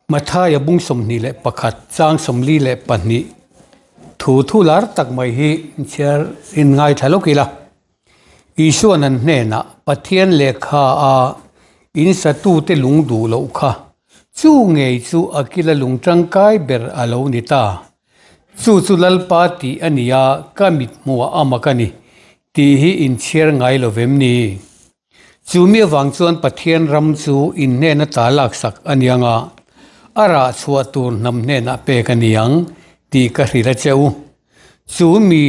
Mathaia bung 21 chang 42 thu thu lar tak mai hi chhiar in ngaithla lawk ila. Isuan an hnenah Pathian lehkha a in satute lung duh loh kha chu ngei chu a kila lung tangkai ber a lo ni ta. Chu chu Lalpa tih a ni a, ka mithmuah a mak a ni tih hi in chhiar ngai lo vem ni? Chu mi avang chuan Pathian ram chu in hnena ta laksak a ni ang a, a rah chhuah tur hnam hnenah pek a ni ang tih ka hrilh a che u. Chu mi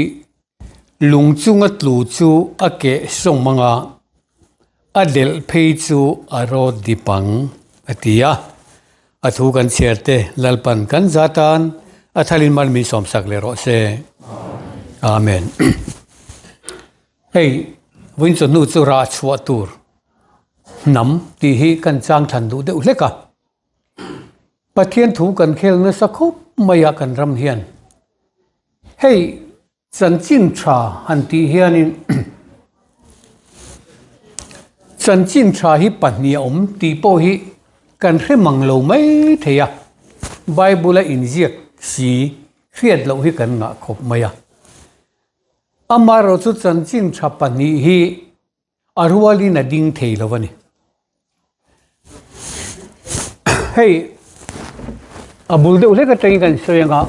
lung chunga tlu chu a keh sawm ang a, a delh phei chu a rawt dip ang, a ti a. A thu kan chhiar te Lalpan kan za tan a thalin mal min sawmsak leh rawh se. Amen. Hei vawiin chawhnu chu rah chhuah tur hnam tih hi kan chang thlan duh deuh hlek a. Pathian thu kan khel nasa khawp mai a kan ram hian. Hei chanchin tha han tih hianin chanchin tha hi pahnih a awm tih pawh hi kan hre mang lo mai thei a. Bible a inziak si hriat loh hi kan ngah khawp mai a. Amaherawh chu chanchin tha pahnih hi a rualin a ding thei lo a ni. Hei a bul deuh hlek atangin kan sawi ang a.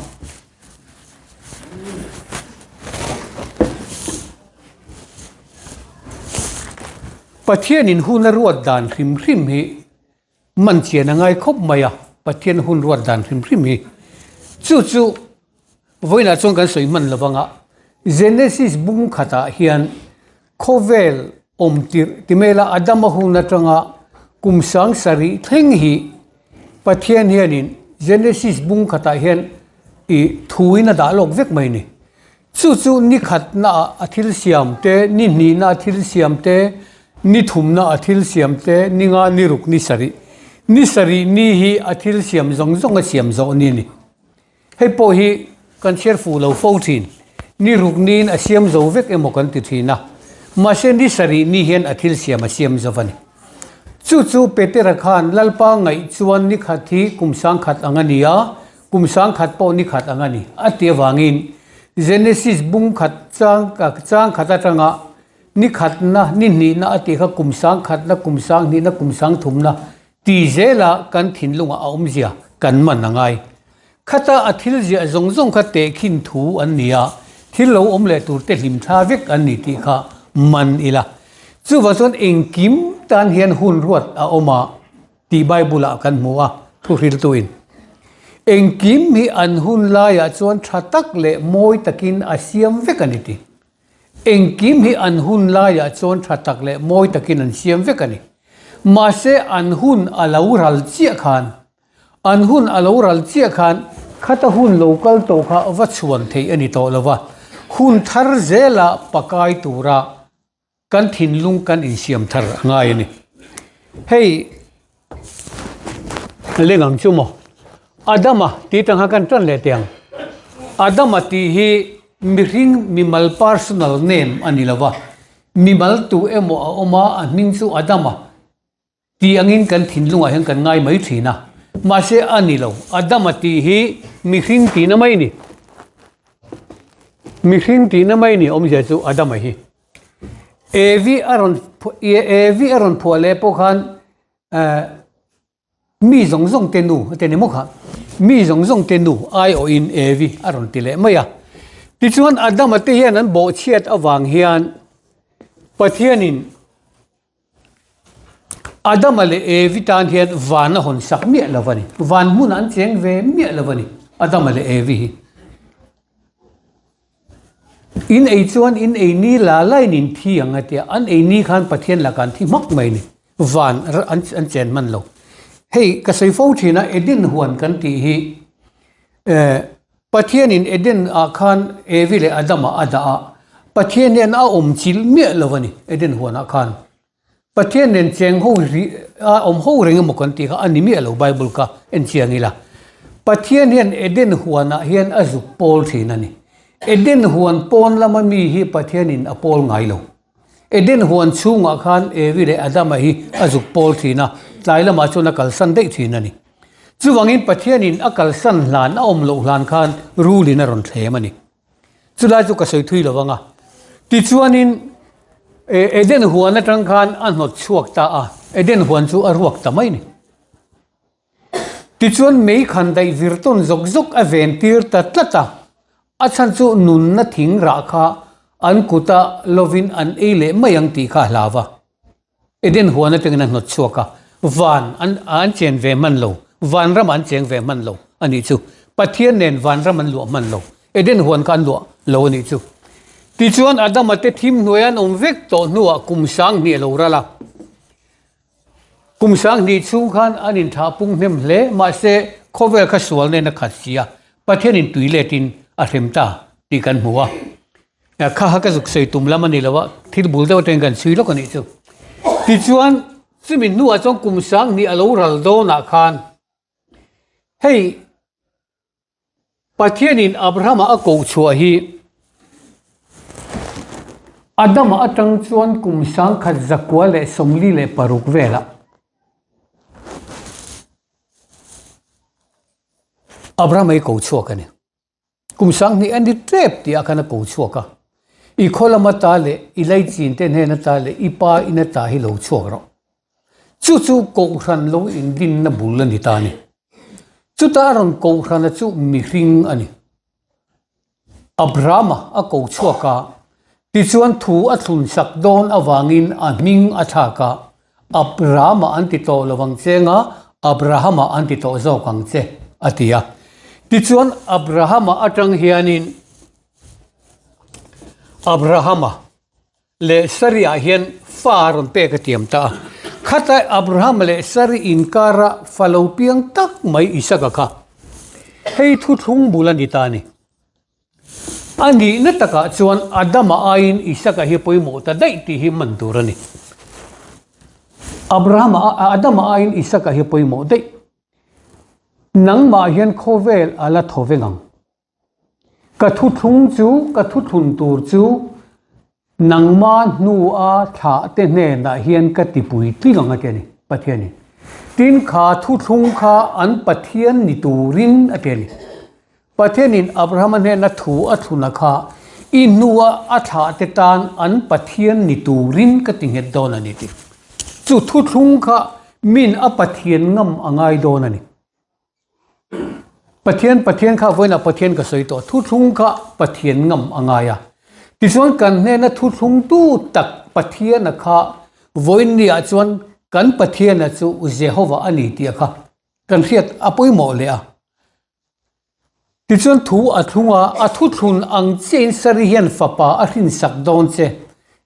Pathianin hun a ruat dan hrim hrim hi man chian a ngai khawp mai a, Pathian hun ruat dan hrim hrim hi. Chu chu vawiinah chuan kan sawi hman lo vang a, Genesis bung khatah hian khawvel awm tirh ti mai la Adama hun atanga kum sang sarih thleng hi Pathian hianin Genesis bung khatah hian ih thuin a dah lawk vek mai a ni. Chu chu ni khatnaah a thil siam te, ni hnihna a thil siam te, ni thumna a thil siam te, ni nga, ni ruk, ni sarih. Ni sarih ni hi a thil siam zawng zawng a siam zawh ni a ni. Hei pawh hi kan chhiar fuh lo fo thin. Ni ruk niin a siam zo vek emaw kan ti thin a. Mahse ni sarih ni hian a thil siam a siam zo a ni. Chu chu Petera khan Lalpa ngaih chuan ni khat hi kum sangkhat ang a ni a, Kum sangkhat pawh ni khat ang a ni a ti avangin Genesis bung khat chang chang khat atanga ni khatna ni hnihna a tih kha kum sangkhatna kum sanghnihna kum sangthumna ti zela kan thinlungah a awmzia kan man a ngai. Khata a thil ziah zawng zawng kha tehkhin thu an ni a, thil lo awm leh tur te hlim thla vek an ni tih kha man ila. Chuvang chuan engkim tan hian hun ruat a awm a. Tih Bible-ah kan hmu a, thuhriltuin. Engkim hi an hun laiah chuan tha tak leh mawi takin a siam vek a ni ti. Engkim hi an hun laiah chuan tha tak leh mawi takin an siam vek a ni. Mahse an hun a lo ral chiah khan, an hun a lo ral chiah khan khata hun lo kal tawh kha va chhuan theih a ni tawh lo va, hun thar zela pakai tura Kan thinlung kan insiam thar a ngai a ni. Hei leng ang chu maw? Adama tih tang kha kan tan leh teh ang. Adama tih hi mihring mimal personal name a ni lo va, mimal tu emaw a awm a, a hming chu Adama. Tih angin kan thinlungah hian kan ngai mai thin a, mahse a ni lo. Adama tih hi mihring tihna mai a ni. Mihring tihna mai a ni awmzia chu Adama hi. Evi a rawn Evi a rawn phuah leh pawh khan eh mi zawng zawng te nu a ti a ni maw kha. Mi zawng zawng te nu aiawhin Evi a rawn ti leh mai a. Tichuan Adama te hian an bawhchhiat avang hian Pathianin Adama leh Evi tan hian van a hawn sak miah lo a ni. Van hmunah an cheng ve miah lo a ni, Adama leh Evi hi. In ei chuan in ei ni la lain in thi ang a tia, an ei ni khan Pathian lakah an thi hmak mai a ni. Van an chen hman lo. Hei ka sawi fo thin a, Eden huan kan tih hi eh Pathianin Eden ah khan Evi leh Adama a dah a, Pathian hian a awm chilh miah lo a ni Eden huanah khan. Pathian nen cheng ho ri a awm ho reng emaw kan tih kha a ni miah lo Bible kha en chiang ila. Pathian hian Eden huanah hian a zuk pawl thin a ni. Eden huan pawn lama mi hi Pathianin a pawl ngai lo. Eden huan chhungah khan Evi leh Adama hi a zuk pawl thin a, tlai lamah chuan a kalsan daih thin a ni. Chuvangin Pathianin a kalsan hlan a awm loh hlan khan rulin a rawn thlem a ni. Chulai chu ka sawi thui lo vang a. Tichuanin Eden huan atang khan a hnawt chhuak ta a, Eden huan chu a ruak ta mai a ni. Tichuan mei khan daih vir tawn zawk zawk a ven tir ta tlat a, a chhan chu nunna thing rah kha an kuta lovin an ei leh mai ang tih kha a hlau va. Eden huan atangin a hnawt chhuak a, van an an chen ve hman lo, vanram an cheng ve hman lo a nih chu. Pathian nen vanram an luah hman lo, Eden huan kha an luah lo a nih chu. Tichuan Adama te thim hnuai an awm vek tawh hnuah kum 2000 a lo ral a. Kum 2000 chhung khan an inthah pung hnem hle, mahse khawvel kha sual nen a khat si a, Pathianin tui letin a hrem ta tih kan hmu a. Kha kha ka zuk sawi tum lam a ni lo a, thil bul deuh atangin kan chhui lawk a nih chu. Tichuan chumi hnuah chuan kum 2000 a lo ral dawnah khan hei Pathianin Abrahama a koh chhuah hi Adama atang chuan kum 1946 velah Abrahama hi ko chhuak a ni. Kum 2000 a ni tep tih ah khan a ko chhuak a, I khaw lama ta leh i laichin te hnen ata leh i pa in ata hi lo chhuak rawh. Chu chu Kohhran lo indinna bul a ni ta a ni. Chuta a rawn Kohhrana chu mihring a ni. Abrahama a ko chhuak a, tichuan thu a thlun sak dawn avangin a hming a thlak a, Abrahama an ti tawh lo ang che nga Abrahama an ti tawh zawk ang che, a ti a. Tichuan Abrahama atang hianin Abrahama leh Sari-ah hian fa a rawn pek a tiam ta a. Khatlai Abraham leh Sari inkara fa lo piang tak mai Isaka kha hei thuthlung bul a ni ta a ni. A nihna takah chuan Adama aiin Isaka hi pawimawh ta daih tih hi man tur a ni. Abrahama Adama aiin Isaka hi pawimawh daih. Nangmah hian khawvel a la thaw veng ang. Ka thuthlung chu, ka thuthlun tur chu nangma hnua thlah te hnenah hian ka tipui tling ang a ti a ni, Pathianin. Tin, kha thuthlung kha an Pathian ni turin a ti a ni. Pathianin Abrahama hnena thu a thluna kha i hnua a thlah te tan an Pathian ni turin ka ti nghet dawn a ni ti. Chu thuthlung kha min a Pathian ngam a ngai dawn a ni. Pathian Pathian kha vawiinah Pathian ka sawi tawh, thuthlung kha Pathian ngam a ngai a. Tichuan kan hnena thuthlungtu tak Pathiana kha vawiin niah chuan kan Pathiana chu Jehova a ni tih a kha kan hriat a pawimawh leh a. Tichuan thu a thlung a, a thuthlun ang chiahin Sari hian fapa a hrinsak dawn che,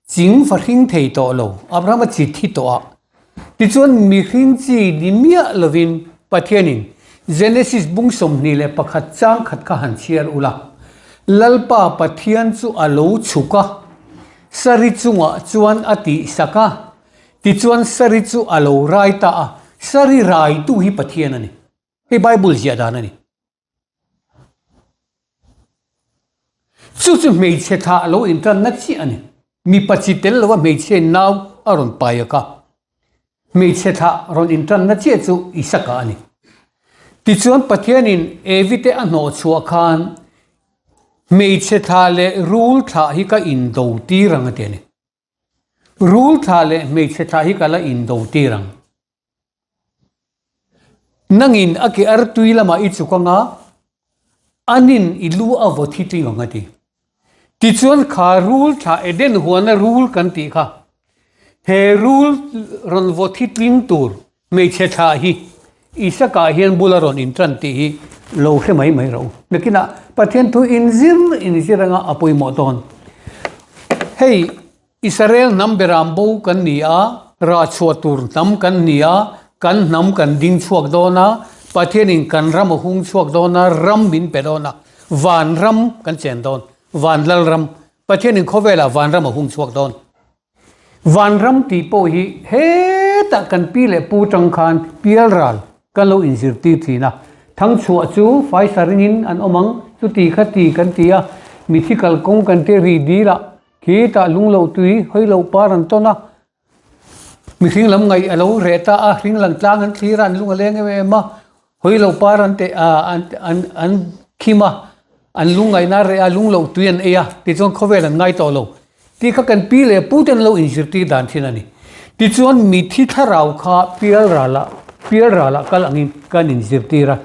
ching fa hring thei tawh lo, Abrahama chi thi tawh a. Tichuan mihring chi ni miah lovin Pathianin Genesis bung 21 chang khat kha han chhiar ula, Lalpa Pathian chu a lo chhuk a, Sari chungah chuan a tihsak a, tichuan Sari chu a lo rai ta a, Sari raitu hi Pathian a ni. Hei Bible ziah dan a ni. Chu chu hmeichhe thlah lo intanna chiah a ni. Mipa chi tel lova hmeichhe nau a rawn pai a ka. Hmeichhe thlah rawn intanna chiah chu Isaka a ni. Tichuan Pathianin Evi te a hnawh chhuah khan hmeichhe thlah leh rul thlah hi ka indo tir ang a ti a ni. Rul thlah leh hmeichhe thlah hi ka la indo tir ang. Nangin a ke artui lamah i chuk anga, anin i lu a vaw thi ting ang a ti. Tichuan kha rul thla Eden huana rul kan tih kha, he rul rawn vaw thi tling tur hmeichhe thla hi Isaka hian bula rawn intan tih hi lo hre mai mai rawh u. Nakinah Pathian thu inzir inzir anga a pawimawh dawn. Hei. Israel hnam beram bo kan ni a, rah chhuah tur hnam kan ni a, kan hnam kan ding chhuak dawn a, Pathianin kan ram a hung chhuak dawn a, ram min pe dawn a, van ram kan chen dawn, van lal ram, Pathianin khawvelah van ram a hung chhuak dawn. Van ram tih pawh hi hetah kan pi leh pu tang khan pialral kan lo inzirtir thin a, thangchhuah chu faisa ringin an awm ang, chuti kha ti kan ti a, mithi kalkawng kan ti ri dil a, Khitah lung lo tui hawi lo par an tawn a, mihring lam ngaih a lo reh ta a, hring lang tlang an thlir a, an lung a leng em em a. Hawi lo par an teh a, an an an khim a, an lungngaihna a reh a, lung loh tui an ei a, tichuan khawvel an ngai tawh lo. Tih kha kan pi leh pu ten lo inzirtir dan thin a ni. Tichuan mithi thlarau kha pial ralah pial ralah kal angin kan inzirtir a.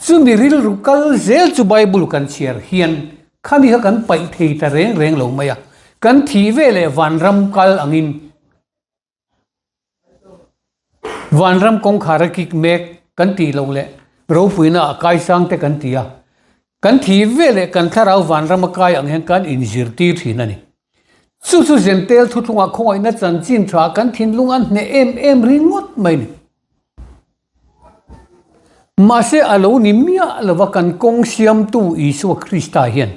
Chumi rilru kal zel chu Bible kan chhiar hian khami kha kan paih thei ta reng reng lo mai a. Kan thih ve leh vanram kal angin Vanram kawngkhar a kik mek kan tih loh leh ropuina a kaisang te kan ti a, kan thih ve leh kan thlarau vanram a kai ang hian kan inzirtir thin a ni. Chu chu Zentel thuthlungah khawngaihna chanchin tha kan thinlung an hneh em em ringawt mai ni. Mahse a lo ni miah lova kan kawng siamtu Isua Krista hian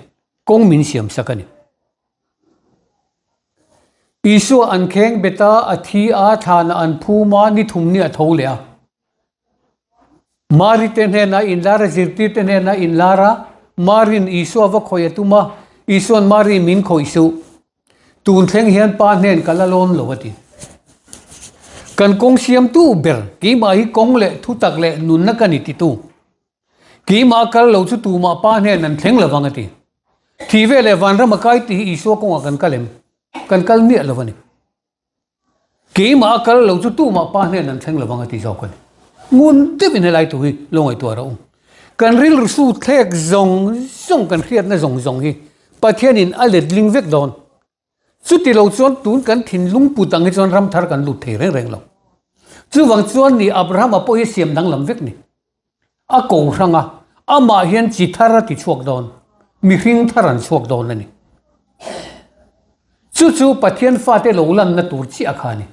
kawng min siamsak a ni. Isua an kheng bet a, a thi a, thlanah an phum a, ni thum ni a tho leh a. Mari te hnenah inlar a, zirtir te hnenah inlar a, Mari'n Isua va khawih a tum a, Isua'n Mari min khawih suh, tun thleng hian Pa hnen ka la lawn lo a ti. Kan kawng siamtu ber, keimah hi kawng leh thutak leh nunna ka ni titu. Keimah kal lo chu tumah Pa hnen an thleng lovang a ti. Thi ve leh vanram a kai tih hi Isua kawngah kan kal em? Kan kal miah lo a ni. Keimah a kal lo chu tumah Pa hnen an thleng lovang a ti zawk a ni. Ngun deuhin helai thu hi lo ngaihtuah rawh u. Kan rilru su thlek zawng zawng kan hriatna zawng zawng hi Pathianin a letling vek dawn. Chuti lo chuan tun kan thinlung put ang hi chuan ram thar kan lut thei reng reng lo. Chuvang chuan ni Abrahama pawh hi siam danglam vek ni. A ko hrang a, amah hian chi thar a ti chhuak dawn, mihring thar an chhuak dawn a ni. Chu chu Pathian fate lo lanna tur chiah kha a ni.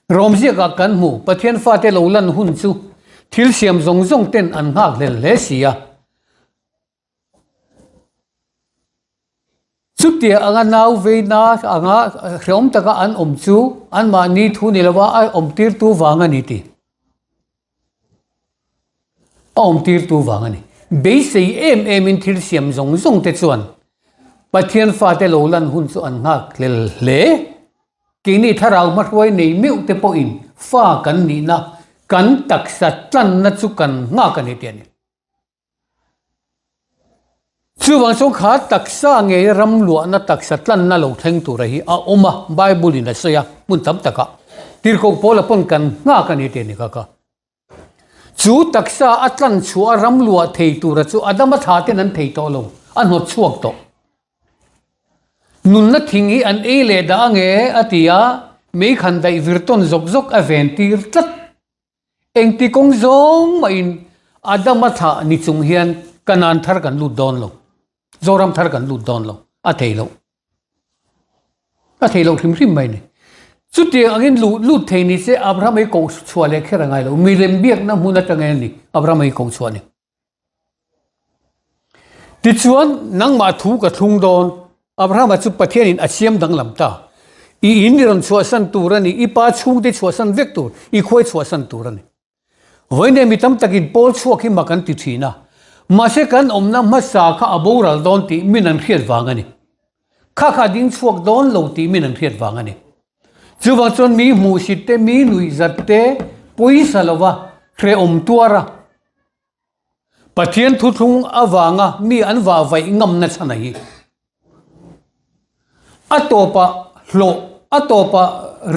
Rawmziakah kan hmu, Pathian fate lo lan hun chu thil siam zawng zawng ten an nghak hlel hle si a. Chutia anga nau veina anga hreawm taka an awm chu anmahni thu ni lova a awm tirtu vang a ni tih a awm tirtu vang a ni. Beisei em emin thil siam zawng zawng te chuan Pathian fate lo lan hun chu an nghak hlel hle. Keini thlarau hmahruai nei meuh te pawhin fa kan nihna, kan taksa tlanna chu kan nghak a ni tih a ni. Chuvang chuan kha taksa ngei ram luahna taksa tlanna lo thleng tura hi a awm a, Bible in a sawi a, hmun tam takah Tirhkoh Paula pawn kan nghak a ni tih a ni kha kha. Chu taksa a tlan chhuah a ram luah thei tura chu Adama thla ten an thei tawh lo, a hnawt chhuak tawh. Nunna thing hi an ei leh dah ange a ti a, meikhan daih vir tawn zawk zawk a ven tir tlat. Engti kawng zawng mahin Adama thlah ni chung hian Kanaan thar kan lut dawn lo, Zoram thar kan lut dawn lo, a thei loh. A thei loh hrim hrim mai ni. Chutiang angin luh lut thei ni se Abraham hi koh chhuah leh kher a ngai lo. Milem biakna hmun atanga a ni Abraham hi koh chhuah ni. Tichuan, nangmah thu ka thlung dawn. Abrahama chu Pathianin a siam danglam ta. I in i rawn chhuahsan tur a ni, i pa chhungte chhuahsan vek tur, i khuai chhuahsan tur a ni. Vawiin mi tam takin pawl chhuak hi mak an ti thin a, mahse kan awmna hmasa kha a boral dawn tih min an hriat vang a ni. Kha kha a ding chhuak dawn lo tih min an hriat vang a ni. Chuvang chuan mi hmuhsit te, mi nuihzat te pawisa lova hrehawm tuar a, Pathian thuthlung avanga mi an vah vaih ngamna chhan a hi. A tawpah hlawh, a tawpah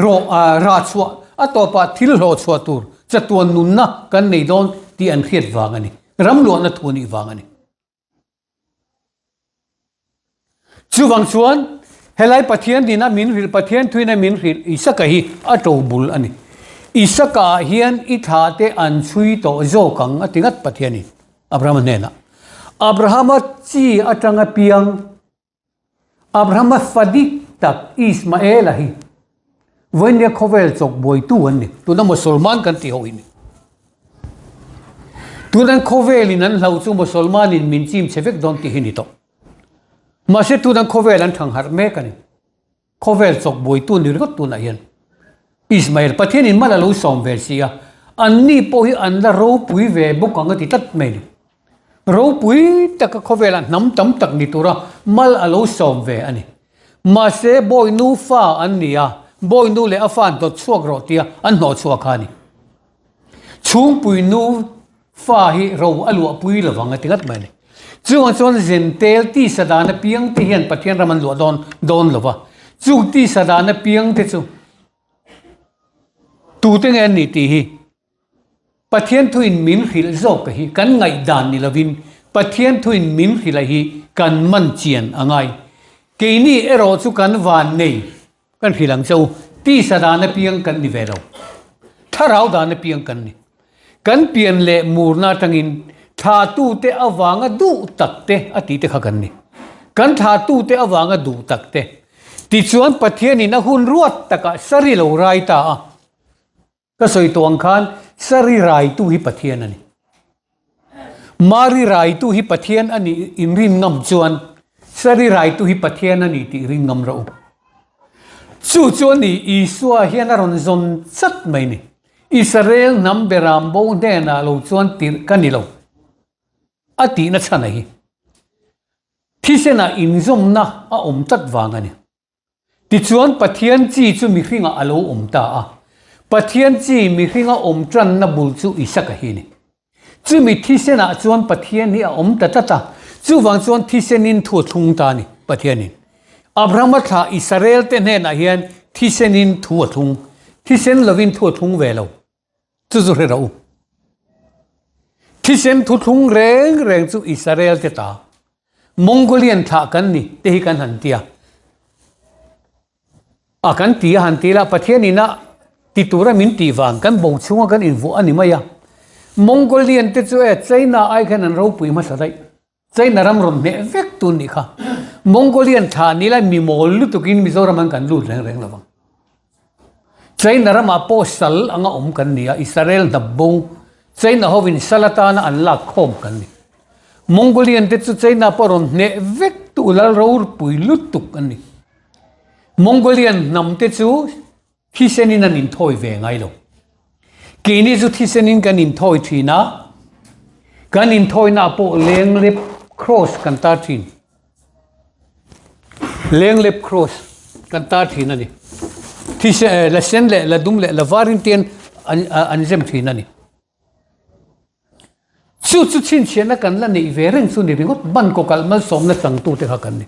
rawh rah chhuah, a tawpah thil hlawh chhuah tur chatuan nunna kan nei dawn tih an hriat vang a ni. Ramluahna thu anih vang a ni. Chuvang chuan helai Pathian dina min hrilh, Pathian thuina min hrilh Isaka hi a to bul a ni. Isaka ah hian i thla te an chhui tawh zawk ang a ti ngat Pathianin Abrahama hnenah. Abrahama chi atanga piang Abrahama fa dik tak Ismaela hi vawinia khawvel chawk buaitu an ni. Tuna Mosolman kan tih ho hi ni. Tunan khawvelin an hlau chu Mosolmanin min chim chhe vek dawn tih hi ni tawh. Mahse tunan khawvel an thang harh mek a ni. Khawvel chawk buaitu ni ringawt tunah hian Ismael Pathianin mal a lo sawm ve si a, anni pawh hi an la ropui ve bawk ang a ti tlat mai a ni. Ropui taka khawvelah hnam tam tak ni tura mal a lo sawm ve a ni. Mahse Bawinu fa an ni a, Bawinu leh a fa an hnawt chhuak rawh tia an hnawh chhuak kha a ni. Chhungpui nu. Fa hi ro a luahpui lovang a ti ngat mai a ni. Chungah chuan Zentel tisa dan apiang te hian Pathian ram an luah dawn dawn lo va. Chung tisa dan apiang te chu tute nge an nih tih hi Pathian thuin min hrilh zawk a hi kan ngaihdan ni lovin Pathian thuin min hrilh a hi kan man chian a ngai. Keini erawh chu kan van nei kan hrilh ang che u, tisa dan apiang kan ni ve lo. Thlarau dan apiang kan ni. Kan pian leh murna atangin thlahtute avanga duh tak te a tih te kha kan ni. Kan thlahtute avanga duh tak te. Tichuan Pathianin a hun ruat takah sari lo rai ta a. Ka sawi tawh ang khan Sari raitu hi Pathian a ni. Mari raitu hi Pathian a nih in rin ngam chuan Sari raitu hi Pathian a ni tih rin ngam rawh u. Chu chu a ni Isua hian a rawn zawn chat mai ni. Israel hnam beram bo hnenah lo chuan tirh ka ni lo a tihna chhan a hi. Thisenah inzawmna a awm tlat vang a ni. Tichuan Pathian chi chu mihringah a lo awm ta a. Pathian chi mihringa awm tanna bul chu Isaka hi a ni. Chumi thisenah chuan Pathian hi a awm ta tlat a, chuvang chuan thisenin thu a thlung ta a ni, Pathianin. Abrahama thlah Israelte hnenah hian thisenin thu a thlung. Thisen lovin thu a thlung ve lo. Chu chu hre rawh u. Thisen thuthlung reng reng chu Israel te ta. Mongolian thlah kan ni te hi kan han tia. A kan ti a han ti la Pathian ina ti tura min tih vang kan bo chhunga kan invuah a ni mai a. Mongolian te chu e China ai khan an ropui hmasa daih. China ram rawn hneh vek tun nih kha. Mongolian thla ni lai mi mawl lutukin Mizoram an kan lut reng reng lovang. China ramah pawh sal anga awm kan ni a, Israel hnap bo China hovin sal atana an lak khawm kan ni. Mongolian te chu China pawh rawn hneh vek tu lal ropui lutuk an ni. Mongolian hnam te chu Thisenin an inthawi ve ngai lo. Keini chu thisenin kan inthawi thin a, kan inthawina pawh lenglep cross kan tar thin. Lenglep cross kan tar thin a ni. Thisen eh la sen leh la dum leh la varin te an an zem thin a ni. Chu chu chhinchhiahna kan la neih ve reng chu ni ringawt ban kawkalh malsawmna changtute kha kan ni.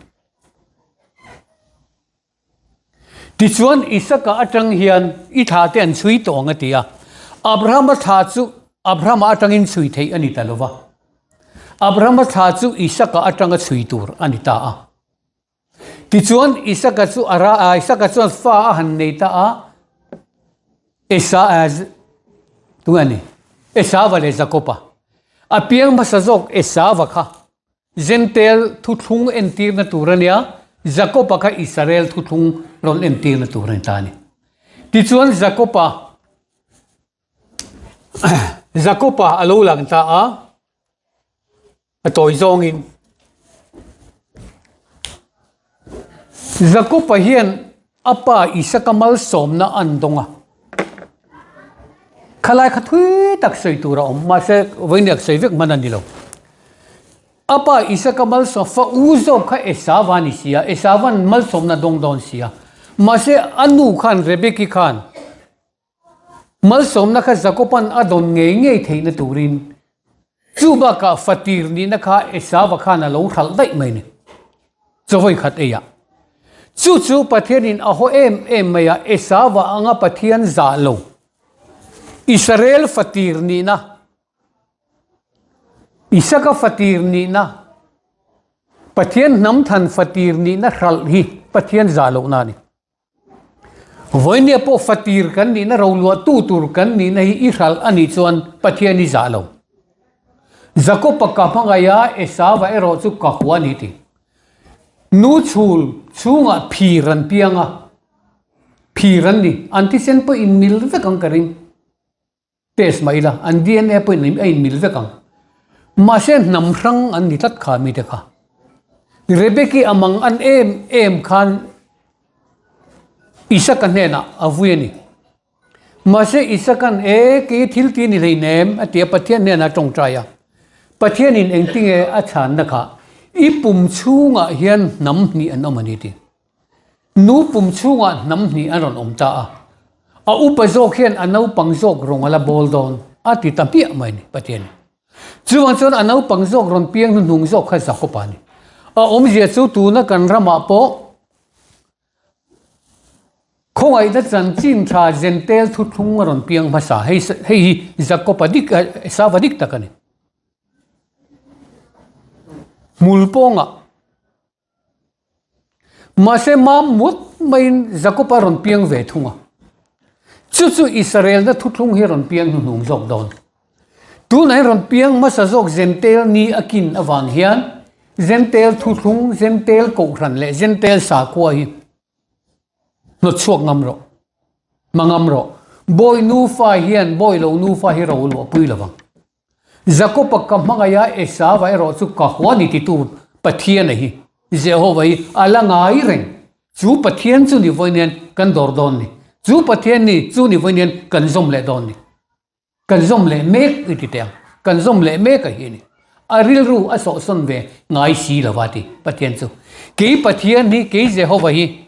Tichuan, Isaka atang hian i thla te an chhui tawh ang a ti a. Abrahama thla chu Abrahama atangin chhui theih a ni ta lo va. Abrahama thla chu Isaka atanga chhui tur a ni ta a. Tichuan, Isaka chu a ra a, Isaka chuan fa a han nei ta a, Esa, tunge a ni? Esava leh Jakoba. A piang hmasa zawk Esava kha Jentail thuthlung entirna tur a nia, Jakob-a kha Israel thuthlung rawn entirna tur a ni ta a ni. Tichuan Jakob-a Jakob-a a lo lang ta a, a tawi zawngin. Jakob-a hian a pa Isaka malsawmna an dawng a. Khalai kha thui tak sawi tur a awm, mahse vawiin sawi vek hman a ni lo. A pa Isaka malsawm fa u zawk kha Esava a ni si a, Esava'n malsawmna dawng dawn si a. Mahse a nu khan Rebeki khan Malsawmna kha Jakoba'n a dawn ngei ngei theihna turin chu bakah fatir nihna kha Esava khan a lo hralh daih mai a ni. Chaw khat eiah. Chu chu Pathianin a haw em em mai a, Esava anga Pathian zah lo. Israel fatir nihna, Isaka fatir nihna, Pathian hnam than fatir nihna hralh hi Pathian zah lohna a ni. Vawinia pawh fatir kan nihna roluahtu tur kan nihna hi i hralh a nih chuan Pathian i zah lo. Jakob-a ka hmangaih a, Esau-a erawh chu ka hua a ni ti. Nu chhul chhungah phir an piang a, phir an ni. An thisen pawh inmil vek ang ka ring. Test mah ila, an DNA pawhin a inmil vek ang. Mahse hnam hrang an ni tlat kha mite kha. Rebeki a mang an em em khan Isaka hnenah a vui a ni. Mahse Isaka'n e kei thil ti ni hleinem a ti a, Pathian hnenah a tawngtai a. Pathianin engtinge a chhanna kha i pum chhungah hian hnam hnih an awm a ni ti. Nu pum chhungah hnam hnih an rawn awm ta a, a upa zawk hian a naupang zawk rawng a la bawl dawn a ti ta hmiah mai ni Pathian. Chuvang chuan a naupang zawk rawn piang hnuhnung zawk kha Jakob a ni. A awmzia chu tuna kan ramah pawh khawngaihna chanchin tha Jentail thuthlung a rawn piang hmasa. Hei hei hi Jakob a dik Esau a dik tak a ni. Hmul pawngah Mahse mam mut maiin Jakob a rawn piang ve thung a. Chu chu Israelna thuthlung hi a rawn piang hnuhnung zawk dawn. Tunah hian rawn piang hmasa zawk Jentail ni a kin avang hian Jentail thuthlung, Jentail kohhran leh Jentail sakhua hi hnawt chhuak ngam rawh, hma ngam rawh. Bawi nufa hian bawi lo nufa hi ro luahpui lovang. Jakob-a ka hmangaih a, Esau-a erawh chu ka hua ni titu Pathian-a hi, Jehova hi a la ngai reng. Chu Pathian chu ni vawiin hian kan dawr dawn ni. Chu Pathian ni chu ni vawiin hian kan zawm leh dawn ni. Kan zawm leh mek i ti teh ang. Kan zawm leh mek a hi a ni. A rilru a sawhsawn ve ngai si lo va ti Pathian chu. Kei Pathian hi, kei Jehova hi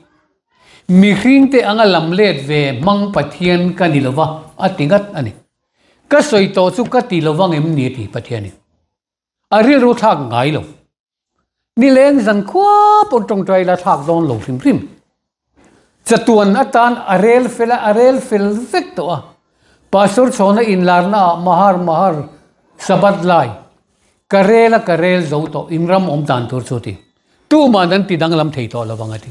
mihringte anga lam let ve hmang Pathian ka ni lo va a ti ngat a ni. Ka sawi tawh chu ka ti lo vang em ni ti Pathianin a rilru thlak ngai lo. Nileng zan khua pawh tawngtai la thlak dawn lo hrim hrim. Chatuan atan a rel fel a, a rel fel vek tawh a. Pastor chhawna inlarna ah mahar mahar Sabbath lai ka rel a ka rel zo tawh in ram awm dan tur chu ti. Tuman an ti danglam thei tawh lo vang a ti.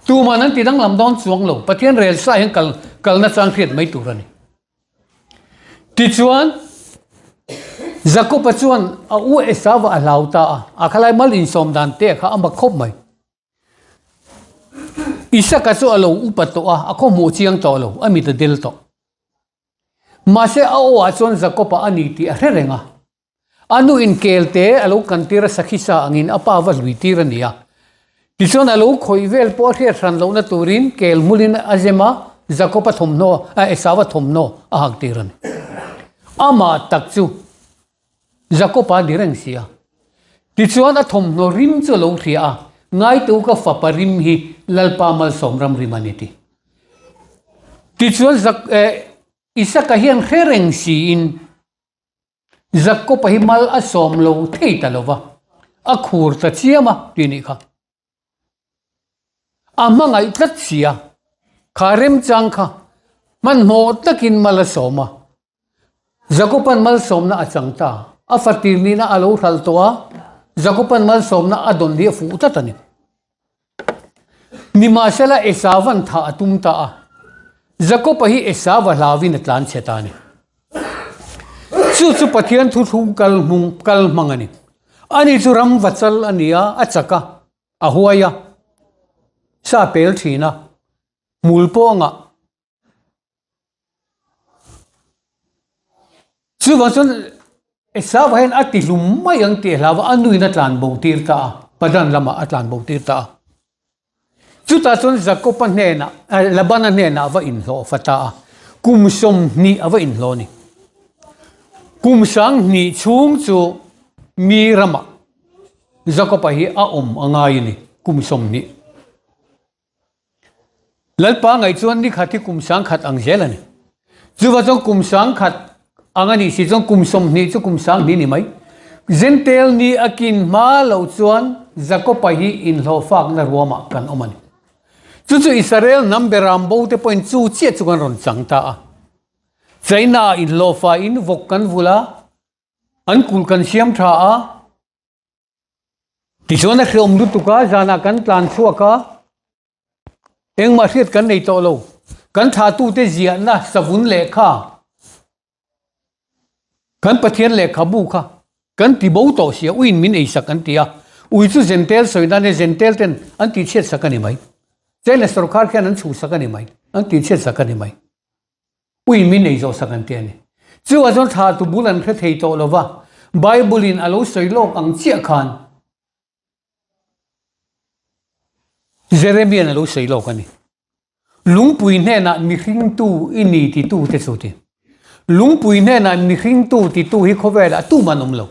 Tuman an ti danglam dawn chuang lo. Pathian rel sa hian kal kalna chang hriat mai tur a ni. Tichuan, Jakob-a chuan a u Esau-a a hlau ta a, a khalai mal insawm dan te kha a mak khawp mai. Isaka chu a lo upa tawh a, a khawhmuh chiang tawh lo, a mit a del tawh. Mahse, a awah chuan Jakob-a a ni tih a hre reng a. A nu in kel te a lo kan tir a sakhisa angin a pa va hlui tir a ni a. Tichuan a lo khawih vel pawh a hriat hran lohna turin kel hmulin a zem a, Jakob a thawmhnaw, Esau a thawmhnaw a hak tir a ni. Amah tak chu Jakob a ni reng si a. Tichuan a thawmhnaw rim chu a lo hria a, Ngaitu ka fapa rim hi Lalpa malsawm ram rim a ni ti. Tichuan Isaka hian hre reng siin Jakob-a hi mal a sawm lo thei ta lo va, a khur ta chiam a tih nih kha. A hmangaih tlat si a, kha remchang kha hmanhmawh takin mal a sawm a. Jakob-a'n malsawmna a chang ta, a fatir nihna a lo hralh tawh a, Jakob-a'n malsawmna a dawn hi a fuh tlat a ni. Nimahsela Esauva'n thah a tum ta a, Jakob-a hi Esauva hlauvin a tlan chhe ta a ni. Chu chu Pathian thuthlung kal hmung kal hmang a ni. Ani chu ram va chal a ni a, a chak a, a huai a, sa pel thin a, hmul pawh a ngah. Chuvang chuan Esau hian a ti hlum mai ang tih a hlau a, a nuin a tlan bo tir ta a, Padan lamah a tlan bo tir ta a. Chutah chuan Jakob-a hnenah, Labana hnenah a va inhlawh fa ta a, kum 20 a va inhlawh a ni. Kum 20 chhung chu mi ramah Jakob-a hi a awm a ngai a ni, kum 20. Lalpa ngaih chuan ni khat hi kum 10,000 ang zel a ni. Chuvang chuan kum 10,000 ang a nih si chuan kum 20 chu kum 20 ni mai. Jentail ni a kin hma loh chuan Jakob-a hi inhlawhfakna ruamah kan awm a ni. Chu chu Israel hnam beram bo te pawhin chu chiah chu kan rawn chang ta a. China-ah inhlawhfain vawk kan vulh a, an kulh kan siam tha a. Tichuan a hreawm lutuk a, zanah kan tlan chhuak a, engmah hriat kan nei tawh lo. Kan thlahtute ziahna savun lehkha, kan Pathian lehkhabu kha kan ti bo tawh sia, uiin min eisak an ti a, ui chu Zentel sawi nan e Zentel ten an tihchhiat sak a ni mai. China sorkar khian an chhuhsak a ni mai, an tihchhiat sak a ni mai. Ui min ei zawh sak an ti a ni. Chuvah chuan thla tu bul an hre thei tawh lo va, Bible in a lo sawi lawk ang chiah khan Jeremian a lo sawi lawk a ni. Lungpui hnenah mihringtu i ni titu te chu ti. Lungpui hnenah mihringtu titu hi khawvelah tumah an awm lo.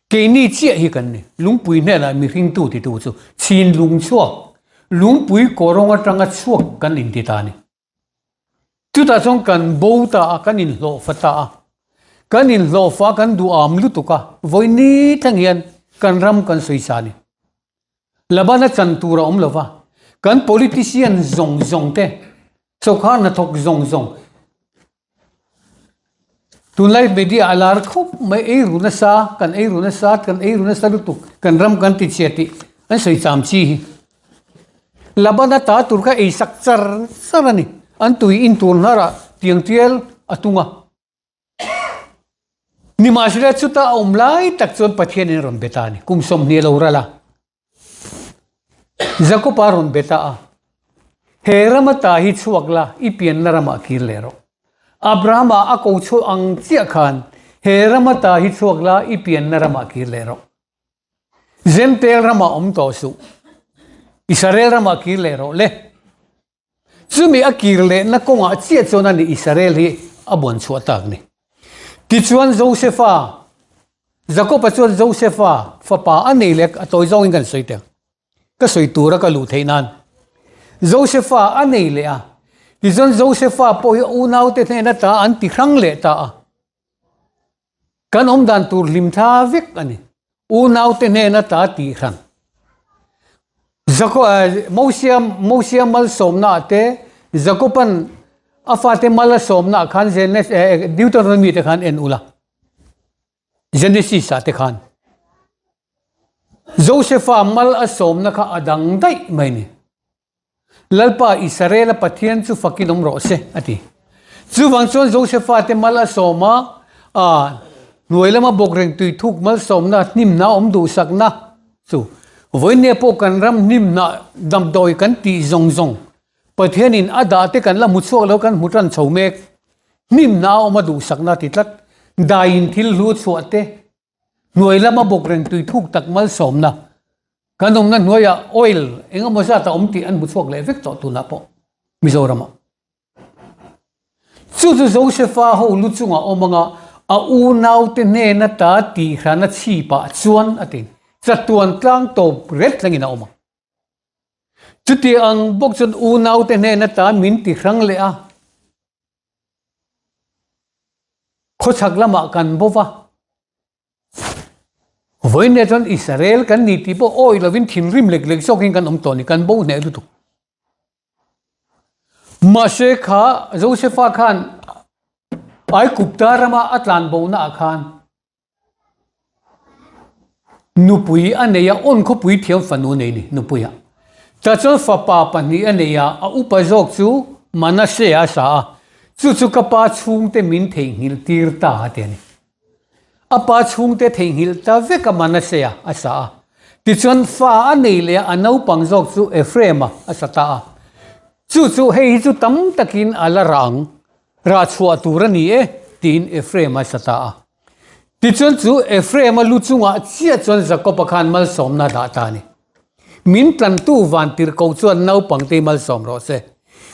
Keini chiah hi kan ni. Lungpui hnenah mihringtu titu chu chhinlung chhuak, lungpui kawrawng atanga chhuak kan inti ta a ni. Chutah chuan kan bo ta a, kan inhlawh fa ta a. Kan inhlawhfa kan duham lutuk a, vawi ni thleng hian kan ram kan sawisa a ni. Labana chan tur a awm lo va, kan politician zawng zawng te, sawrkar hnathawk zawng zawng, tunlai media a lar khawp mai, ei ru nasa, kan ei ru nasa, kan ei ru nasa lutuk, kan ram kan ti chhia tih an sawi cham chi hi. Labana ta tur kha ei sak char char a ni, an tui in tur hnarah tiang tial a tung a. Nimahsela chuta a awm lai tak chuan Pathianin a rawn be ta a ni. Kum 20 a lo ral a, Jakob-a rawn be ta a, He rama ta hi chhuak la, i pianna ramah kir leh rawh. Abrahama a ko chhuah ang chiah khan, He rama ta hi chhuak la, i pianna ramah kir leh rawh. Zentail ramah awm tawh suh, Israel ramah kir leh rawh le. Chumi a kir lehna kawngah chiah chuan a ni Israel hi a buan chhuah tak ni. Tichuan Josefa, Jakoba chuan Josefa fapa a nei leh a tawi zawngin kan sawi teh ang. Ka sawi tura ka luh theih nan. Josefa a nei leh a, tichuan Josefa pawh hi a unaute hnena ta an ti hrang leh ta a. Kan awm dan tur hlim thla vek a ni. Unaute hnena ta tih hran. Mosia Mosia malsawmnaah te Jakoban a fate mal a sawmnaah khan Deuteronomy te khan en ula. Genesis ah te khan. Josefa mal a sawmna kha a dang daih mai a ni. Lalpa Israela Pathian chu fakin awm rawh se, a ti. Chuvang chuan Josefa te mal a sawm a, a hnuai lama bawk reng tui thuk malsawmna hnimna awm duhsakna chu vawinia pawh kan ram hnimna damdawi kan tih zawng zawng Pathianin a dah te kan la hmu chhuak lo kan hmu tan chho mek. Hnimna a awm a duhsakna ti tlat. Daiin thil hlu chhuah te hnuai lama bawk reng tui thuk tak malsawmna kan awmna hnuaiah oil eng emaw zat a awm tih an hmu chhuak leh vek tawh tunah pawh Mizoramah. Chu chu Josefa ho lu chungah awm anga a unaute hnena ta tihhrana chhipah chuan a ti chatuan tlang tawp ret thlengin a awm ang. Chuti ang bawk chuan unaute hnena ta min ti hrang leh a. Khawchhak lamah kan bo va, vawiin chuan Israel kan ni tih pawh awih lovin thinrim lek lek zawkin kan awm tawh a ni, kan bo hneh lutuk. Mahse kha Josefa khan Aigupta rama a tlan bonaah khan Nupui a nei a, awn khawpui thiam fanu a nei ni, nupuia. Tah chuan fapa pahnih a nei a, a upa zawk chu Manasseh-a a sa a, chu chu ka pa chhungte min theihnghilh tir ta a ti a ni. A pa chhungte theihnghilh ta vek a Manasseh-a a sa a. Tichuan fa a nei leh a, a naupang zawk chu Ephraim-a a sa ta a. Chu chu hei hi chu tam takin a la rah ang, rah chhuah tur a ni e, tiin Ephraim-a a sa ta a. Tichuan chu Ephraim-a lu chungah chiah chuan Jakob-a khan malsawmna a dah ta a ni. Min tlantu vantirhkoh chuan naupangte malsawm rawh se.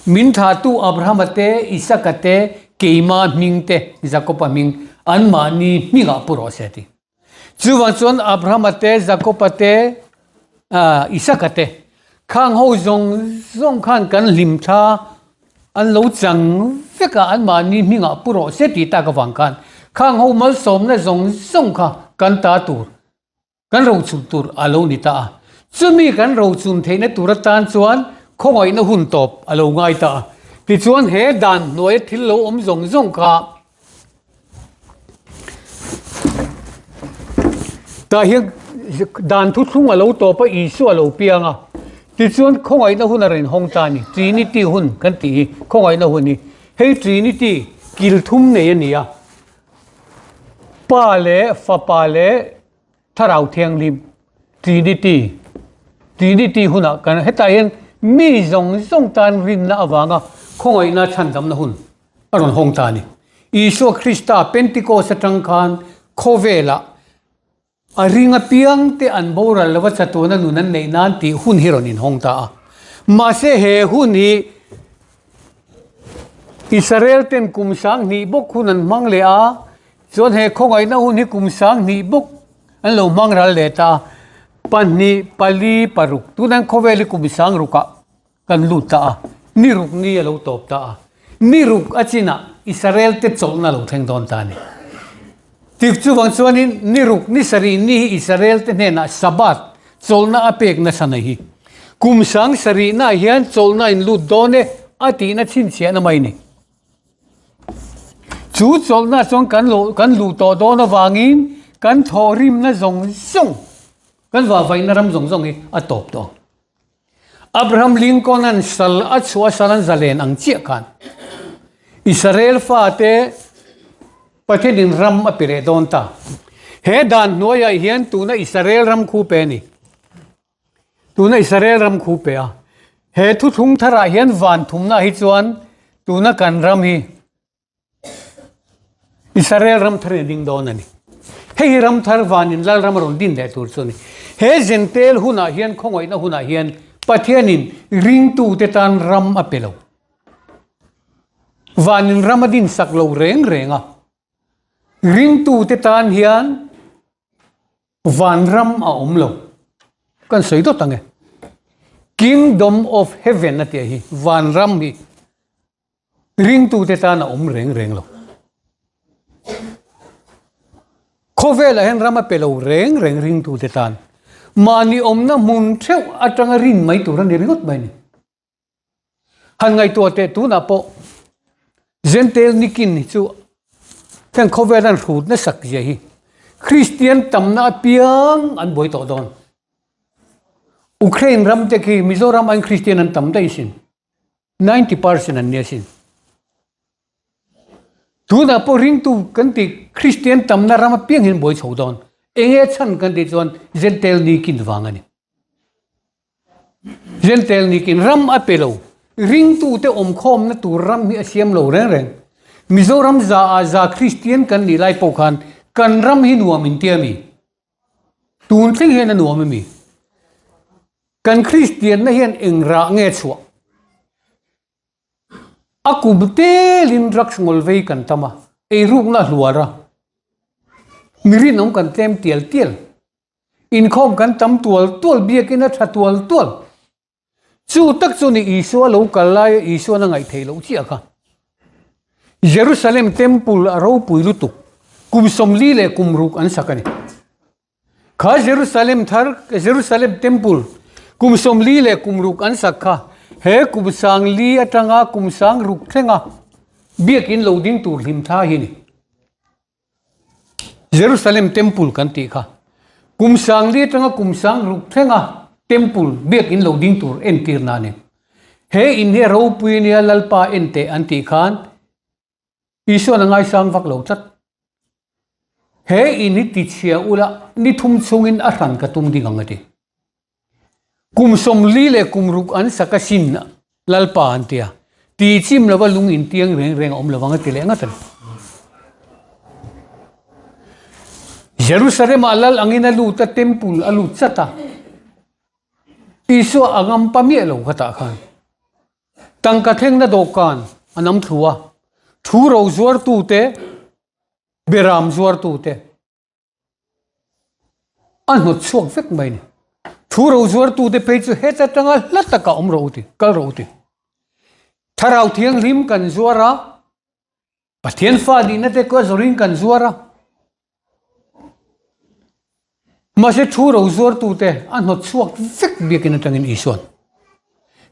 Min thlahtu Abrahama te, Isaka te, keima hming te, Jakob-a hming, anmahni hmingah pu rawh se a ti. Chuvang chuan Abrahama te, Jakob-a te, Isaka te, khang ho zawng zawng khan kan hlim thla An lo chang vek a, anmahni hmingah pu rawh se tih tak avang khan khang ho malsawmna zawng zawng kha kan ta tur, kan rochun tur a lo ni ta a. Chumi kan rochun theihna tur atan chuan khawngaihna hun tawp a lo ngai ta a. Tichuan he dan hnuaia thil lo awm zawng zawng kha Tah hian dan thuthlung a lo tawp a, Isua a lo piang a. Tichuan khawngaihna hun a rawn hawng ta a ni. Trinity hun kan tih hi khawngaihna hun hi. Hei Trinity kil thum nei a ni a. Pa leh Fapa leh Thlarau Thianghlim, Trinity, Trinity hunah kan hetah hian mi zawng zawng tan rinna avanga khawngaihna chhandamna hun a rawn hawng ta a ni. Isua Krista Pentecost atang khan khawvelah a ring apiang te an boral lova chatuana nun an neih nan tih hun hi rawn inhawng ta a. Mahse he hun hi Israel ten kum 2000 bawk hun an hmang leh a, Chuan he khawngaihna hun hi kum 2000 bawk an lo hmang ral leh ta a, pahnih, pali, paruk, tunah hian khawvel hi kum sang rukah kan lut ta a, ni ruk ni a lo tawp ta a, ni ruk a chinah Israel te chawlhna a lo thleng dawn ta a ni. Tik chuvang chuanin ni ruk ni sarih ni hi Israel te hnenah Sabbath, chawlhna a pek nasa na hi. Kum sang sarihnaah hian chawlhna in lut dawn e a tihna chhinchhiahna mai ni. Chu chawlhna chuan kan lo kan luh tawh dawn avangin kan thawhrimna zawng zawng, kan vahvaihna ram zawng zawng hi a tawp tawh ang. Abraham Lincoln-a'n sal a chhuah a sal an zalen ang chiah khan Israel fate Pathianin ram a pe leh dawn ta. He dan hnuaiah hian tuna Israel ram khu pe a ni. Tuna Israel ram khu pe a. He thuthlung tharah hian van thumna hi chuan tuna kan ram hi Israel ram thar in a ding dawn a ni. Hei hi ram thar vanin lal ram a rawn din leh tur chu a ni. He Zentel hunah hian khawngaihna hunah hian Pathianin ringtute tan ram a pe lo. Vanin ram a din sak lo reng reng a. Ringtute tan hian vanram a awm lo. Kan sawi dawt ang e. Kingdom of Heaven a tih hi vanram hi Ringtute tan a awm reng reng lo. Khawvelah hian ram a pe lo reng reng ringtute tan. Mahni awmna hmun theuh atanga rin mai tur a ni ringawt mai a ni. Han ngaihtuah teh tunah pawh Jentail nikin hi chu heng khawvel an hrut nasak zia hi Kristian tamna apiang an buai tawh dawn. Ukraine ram te khi Mizoram aiin Kristian an tam daih asin. 90% an ni asin. Tunah pawh ringtu kan tih Kristian tamna ram apiang hian buai chho dawn. Enge chhan kan tih chuan Jentail ni kin vang a ni. Jentail ni kin ram a pe lo. Ringtute awmkhawmna tur ram hi a siam lo reng reng. Mizoram za ah za Kristian kan nih lai pawh khan kan ram hi nuam in tia mi? Tun thleng hian a nuam a mi? Kan Kristianna hian eng rah nge chhuah? A kum telin drugs ngawl vei kan tam a, eirukna a hluar a, mi rinawm kan tlem tial tial, inkhawm kan tam tual tual, biakin a tha tual tual. Chu tak chu ni Isua lo kal laia Isuan a ngaih theih loh chiah kha. Jerusalem Temple a ropui lutuk, kum 40 leh kum ruk an sak a ni. Kha Jerusalem thar, Jerusalem Temple, kum 40 leh kum ruk an sak kha, he kum 40 atanga kum 60 thlenga biakin lo ding tur hlim tha hi ni. Jerusalem Temple kan tih kha, kum 40 atanga kum 60 thlenga Temple biakin lo ding tur entirna a ni. He in hi a ropui nia Lalpa en teh an tih khan Isuan a ngaisang vak lo tlat. He in hi tichhia ula ni thum chhungin a hran ka tum ding ang a ti. Kum 40 leh kum ruk an sak a sin Lalpa an ti a, ti chim lova lung in tiang reng reng a awm lovang a ti leh ngat a ni. Jerusalem ah Lal angin a lut a, temple a lut chat a, Isua a ngam pa miah lo kha tah khan. Tangka thlengna dawhkan a nam thlu a, thu ro zuartute, beram zuartute a hnawt chhuak vek mai a ni. Thu ro zuartute phei chu heta tanga hla takah awm rawh u ti, kal rawh u ti. Thlarau Thianghlim kan zuar a, Pathian fa nihna te kua zawrin kan zuar a. Mahse thu ro zuartute a hnawt chhuak vek biakin atangin Isuan,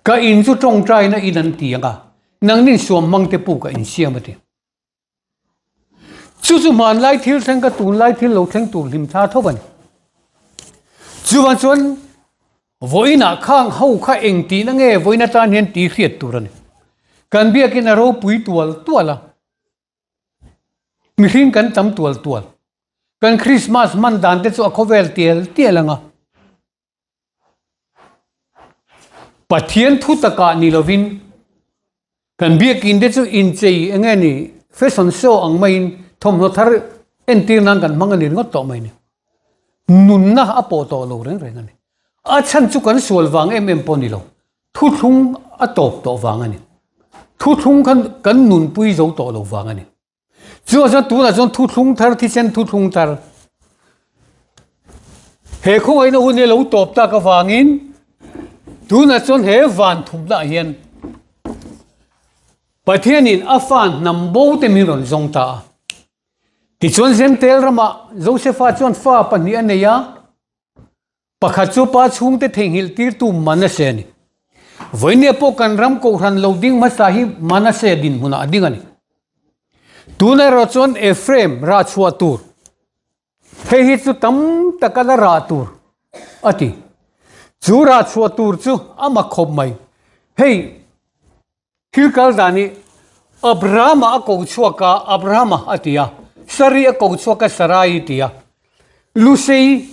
Ka in chu tawngtaina in an ti ang a, nangnin suam hmangte puk a insiam a ti. Chu chu hmanlai thil thleng ka tunlai thil lo thleng tur hlim thla tho a ni. Chuvang chuan vawiinah khang ho kha eng tihna nge vawiin atan hian tih hriat tur a ni. Kan biakin a ropui tual tual a, mihring kan tam tual tual. Kan Krismas hman dan te chu a khawvel tial tial ang a. Pathian thu takah ni lovin kan biakin te chu inchei eng nge ni fashion show ang maiin thawmhnaw thar entir nan kan hmang a ni ringawt tawh mai ni. Nunna a pawh tawh lo reng reng a ni. A chhan chu kan sual vang em em pawh ni lo. Thuthlung a tawp tawh vang a ni. Thuthlung khan kan nunpui zo tawh lo vang a ni. Chuan chuan tunah chuan thuthlung thar thisen thuthlung thar he khawngaihna hun hi lo tawp tak avangin tunah chuan he van thumna ah hian Pathianin a fa hnam bo te min rawn zawng ta a. Tichuan Zentail ramah Josefa chuan fa pahnih a nei a, pakhat chu pa chhungte theihnghilh tirtu Manase a ni. Vawinia pawh kan ram kohhran lo ding hmasa hi Manase dinhmunah a ding a ni. Tun erawh chuan Ephraim rah chhuah tur, hei hi chu tam taka la rah tur a ti. Chu rah chhuah tur chu a mak khawp mai. Hei Thil kal dan hi Abrahama a ko chhuak a, Abrahama a ti a, Sari a ko chhuak a, Sarai ti a, Lusei,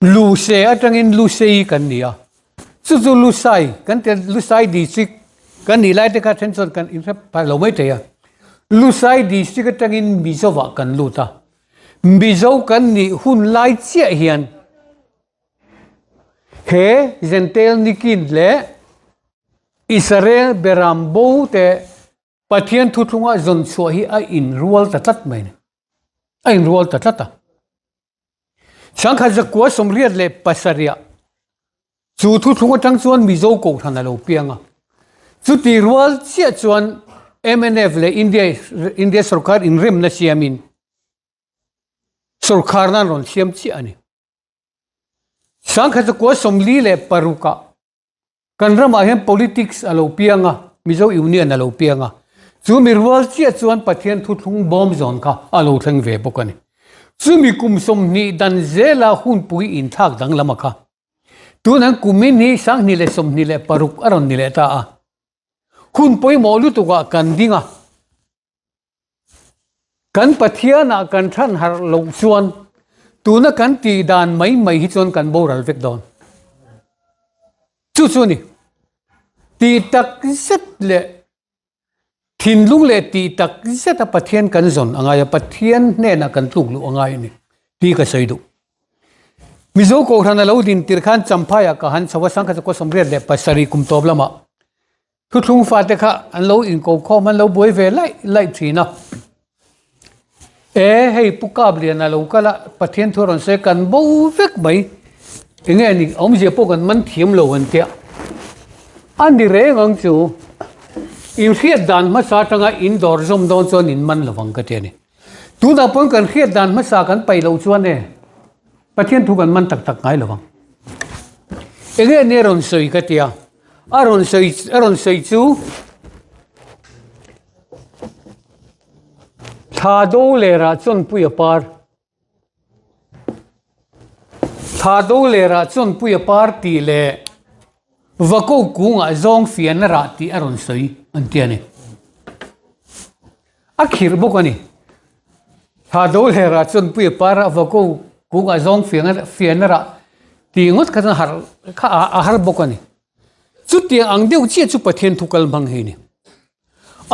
Luse atangin Lusei kan ni a, chu chu Lusai kan ti a, Lusai district kan nih lai te kha then chuan kan inhre phai lo mai thei a, Lusai district atangin Mizovah kan lut a, Mizo kan nih hun lai chiah hian He Jentail nikin leh Israel beram bo te Pathian thuthlunga zawn chhuah hi a inrual ta tlat mai a ni. A inrual ta tlat a. Sangkhat zakua 87ah chu thuthlung atang chuan Mizo Kohhran a lo piang a. Chuti rual chiah chuan mnf leh India India sorkar inremna siamin sorkharna an rawn siam chiah a ni. Sangkhat 46 ah kan ramah hian politics a lo piang a, Mizo Union a lo piang a. Chu mi rual chiah chuan Pathian thuthlung bawm zawn kha a lo thleng ve bawk a ni. Chumi kum 20 dan zela hunpui inthlak danglam a kha. Tun an kumin hi 2026 a rawn ni leh ta a. Hun pawimawh lutukah kan ding a. Kan Pathianah kan than harh loh chuan tuna kan tih dan mai mai hi chuan kan boral vek dawn. Chu chu a ni. Tih tak zet leh thinlung leh tih tak zeta Pathian kan zawn a ngai a, Pathian hnenah kan tluk luh a ngai a ni tih ka sawi duh. Mizo Kohhran a lo din tir khan Champhaiah ka han chho a, 1987 kum tawp lamah Thuthlung fate kha an lo inko khawm an lo buai ve laih laih thin a. E hei Pu Kap Liana lo kal a, Pathian thu a rawn sawi kan bo vek mai. Enge ni awmzia pawh kan man thiam lo an tia. A ni reng ang chu in hriat dan hmasa atanga in dawr zawm dawn chuan in man lovang ka ti a ni. Tunah pawn kan hriat dan hmasa kan paih loh chuan e Pathian thu kan man tak tak ngai lovang. Enge ni a rawn sawi ka tia. A rawn sawi a rawn sawi chu thla do lerah chawnpui a par thla do lerah chawnpui a par tih leh vako kungah zawng fian a rah tih a rawn sawi an ti a ni. A khirh bawk a ni. Thla do lerah chawnpui a par a vako kungah zawng fian a rah tih ngawt kha chuan harh kha a har bawk a ni. Chutiang ang deuh chiah chu Pathian thu kal hmang hi a ni.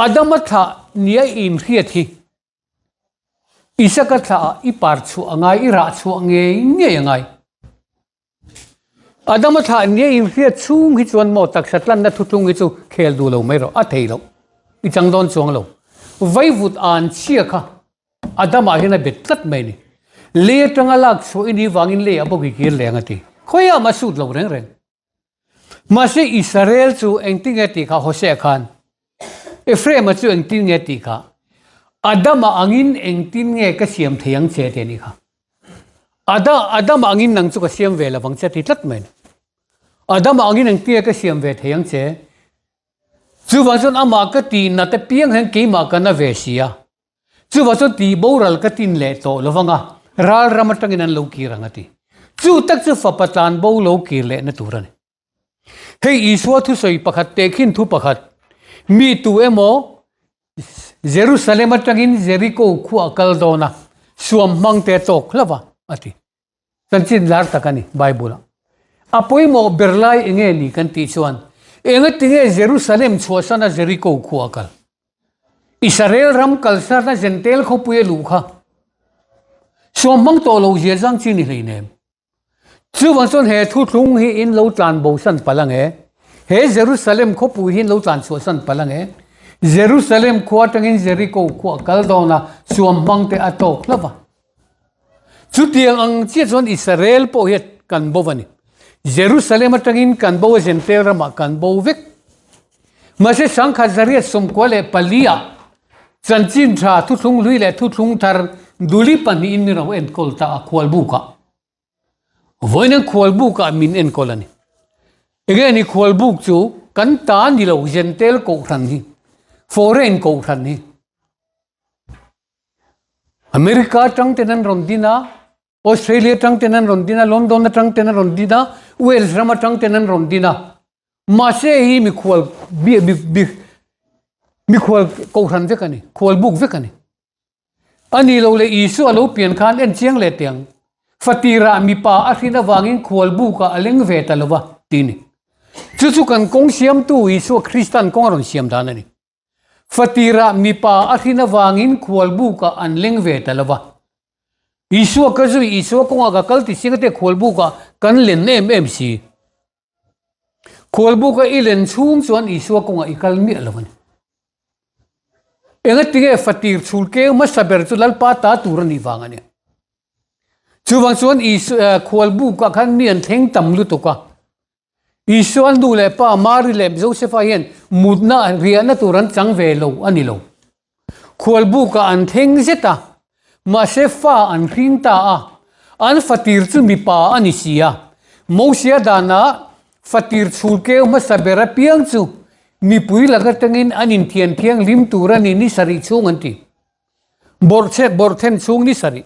Adama thlah nia i inhriat hi Isaka thlah ah i par chhuah a ngai, i rah chhuah ngei ngei a ngai. Adama thlah nia i inhriat chhung hi chuan maw taksa tlanna thuthlung hi chu khel duh lo mai rawh, a thei loh, i chang dawn chuang lo. Vaivut an chhia kha Adama hian a bet tlat mai a ni. Lei atanga lak chhuah i nih vangin leiah bawk i kir leng a ti. Khawiah mah sut lo reng reng. Mahse Israel chu engtin nge tih kha Hosea khan Ephraim-a chu engtin nge tih kha Adama angin engtin nge ka siam thei ang che tih a nih kha. Ada Adama angin nang chu ka siam ve lovang che a ti tlat mai a ni. Adama angin engtin nge ka siam ve thei ang che? Chuvang chuan amah ka tih nat apiang hian keimah ka na ve si a. Chuvang chuan tih boral ka tin leh tawh lo vang a, ral ram atangin an lo kir ang a ti. Chu tak chu fapa tlan bo lo kir lehna tur a ni. Hei Isua thusawi pakhat tehkhin thu pakhat, Mi tu emaw Jerusalem atangin Jeriko khuah a kal dawn a, suam hmang te a tawk hlauh a, a ti. Chanchin lar tak a ni Bible-ah. A pawimawh ber lai enge ni kan tih chuan engatinge Jerusalem chhuahsana Jeriko khua a kal? Israel ram kalsarna Jentail khawpui a luh kha suam hmang tawh lo zia zang chi ni hleinem. Chuvang chuan he thuthlung hi in lo tlan bosan palh ang e. He Jerusalem khawpui hi in lo tlan chhuahsan palh ang e. Jerusalem khua atangin Jeriko khua a kal dawn a, suam hmang te a tawk hlauh a. Chutiang ang chiah chuan Israel pawh hi kan bo a ni. Jerusalem atangin kan bo a, Jentail ramah kan bo vek. Mahse 1994 ah. Chanchin tha thuthlung hlui leh thuthlung thar duli pahnihin min ro enkawl ta a khualbukah. Vawiin an khualbukah min enkawl a ni. Enge ni khualbuk chu kan ta ni lo Jentail kohhran hi, foreign kohhran hi. America atang ten an rawn din a, Australia atang ten an rawn din a, London atang ten an rawn din a, Wales ram atang ten an rawn din a. Mahse hi mikhual mikhual kohhran vek a ni, khualbuk vek a ni. A ni lo leh Isua lo pian khan en chiang leh teh ang. Fatirah mipa a hrin avangin khualbukah a leng ve ta lo va, ti ni. Chu chu kan kawng siamtu Isua Kristan kawng a rawn siam dan a ni. Fatirah mipa a hrin avangin khualbukah an leng ve ta lo va. Isua ka zui, Isua kawngah ka kal ti singa te khualbukah kan len em em si. Khualbuka i len chhung chuan Isua kawngah i kal miah lo a ni. Engatinge fatir chhul keu hmasa ber chu Lalpa ta tur a nih vang a ni. Chuvang chuan Isua khualbukah khan mi an thleng tam lutuk a. Isua nu leh pa Mari leh Josefa hian mutna riahna tur an chang ve lo a ni lo. Khualbukah an thleng zet a, mahse fa an hring ta a, an fatir chu mipa a ni si a. Mosia danah fatir chhul keu hmasa ber apiang chu mipui lak atangin an inthian thianghlim tur a ni ni sarih chhung an ti. Bawrhchhek bawrhthen chhung ni sarih.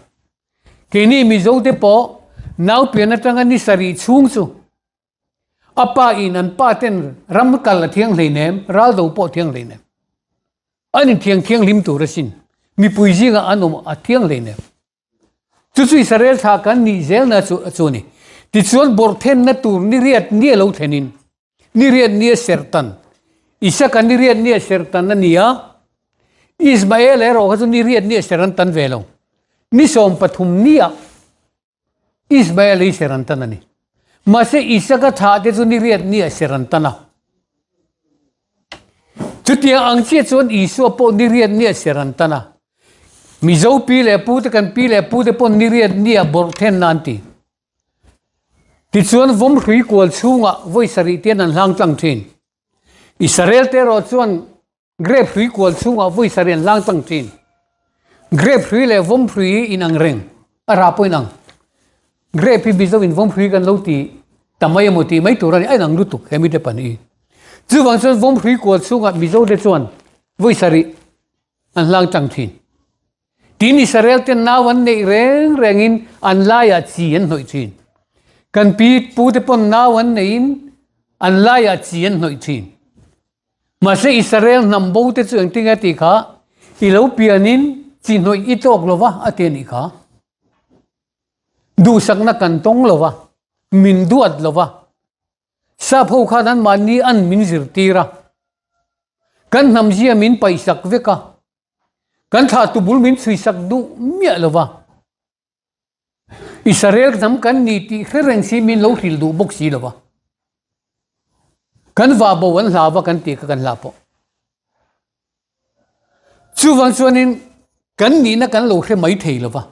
Keini Mizote pawh naupian atanga ni sarih chhung chu A pa in an pa ten ram kal a thiang hleinem, ral do pawh a thiang hleinem. An inthiang thianghlim tur asin. Mipui zingah an awm a thiang hleinem. Chu chu Israel thla kan nih zelna chu chu a ni. Tichuan bawrhthenna tur ni riat ni a lo thlenin, ni riat ni a serhtan. Isaka ni riat ni a serhtan a ni a, Ismael erawh kha chu ni riat ni a ser an tan ve lo. Ni 13 ni ah Ismael hi ser an tan a ni. Mahse Isaka thah te chu ni riat ni ah ser an tan a. Chutiang ang chiah chuan Isua pawh ni riat ni ah ser an tan a. Mizo pi leh pu te kan pi leh pu te pawh ni riat ni ah bawrh then na an ti. Tichuan vawm hrui kual chhungah vawi sarih te an hlang tlang thin. Israel te erawh chuan Grape hrui kual chhungah vawi sarih an hlang tlang thin. Grape hrui leh vawm hrui hi inang reng, a rah pawh inang. Grape hi Mizo in vawm hrui kan lo ti ta mai emaw tih mai tur a ni, a inang lutuk he mite pahnih hi. Chuvang chuan vawm hrui kual chhungah Mizo te chuan vawi sarih an hlang tlang thin. Tin Israel ten nau an neih reng rengin an laiah chi an hnawih thin. Kan pi pu te pawn nau an neihin an laiah chi an hnawih thin. Mahse Israel hnam bo te chu engtin nge tih kha i lo pianin chi hnawih i tawk lo va a ti a nih kha. Duhsakna kan tawng lo va, min duat lo va. Sap ho khan anmahni an min zirtir a, kan hnamzia min paihsak vek a, kan thlahtu bul min chhuisak duh miah lo va. Israel hnam kan ni tih hre reng si min lo hrilh duh bawk si lo va. Kan vah bo an hlau va kan tih kha kan hlah pawh. Chuvang chuanin kan nihna kan lo hre mai thei lo va.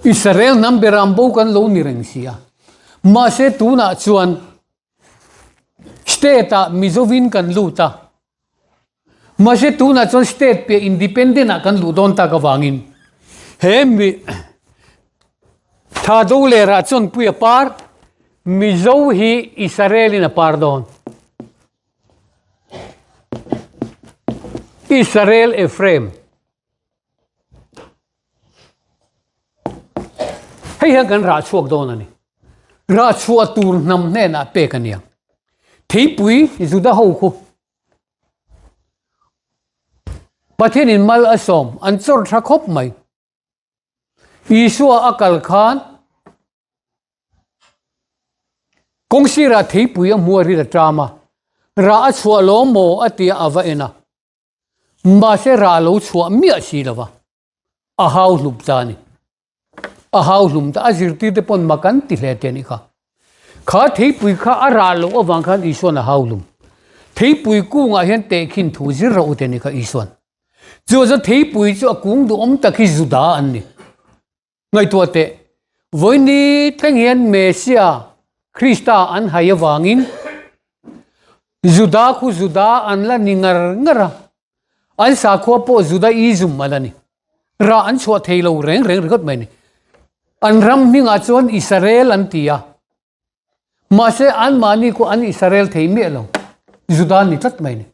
Israel hnam beram bo kan lo ni reng si a. Mahse tunah chuan state ah Mizovin kan lut a. Mahse tunah chuan state piah independent ah kan luh dawn tak avangin he mi tha do lerah chuan pui a par Mizo hi Israel in a par dawn. Israel Ephraim. Hei hian kan rah chhuak dawn a ni. Rah chhuah tur hnam hnenah pek a nia. Theipui Juda ho khu Pathianin mal a sawm an chawr tha khawp mai. Isua a kal khan kawngsirah theipui a hmu a ril a ṭam a, rah a chhuah lawm maw a tia a va en a. Mahse rah lo chhuah miah si lo va, a hau hlum ta a ni. A hau hlum ta, a zirtirte pawn mak an ti hle te a nih kha. Kha theipui kha a rah loh avang khan Isuan a hau hlum. Theipui kungah hian tehkhin thu zir rawh u te a nih kha Isuan. Chu chuan theipui chu a kung duhawm tak hi Juda an ni. Ngaihtuah teh, vawiini thleng hian Messia, Krista an hai avangin Juda khu Juda an la ni ngar ngar a. An sakhua pawh Judaism a la ni. Rah an chhuah thei lo reng reng ringawt mai a ni. An ram hmingah chuan Israel an ti a. Mahse anmahni khaw an Israel thei miah lo. Juda ni tlat mai a ni.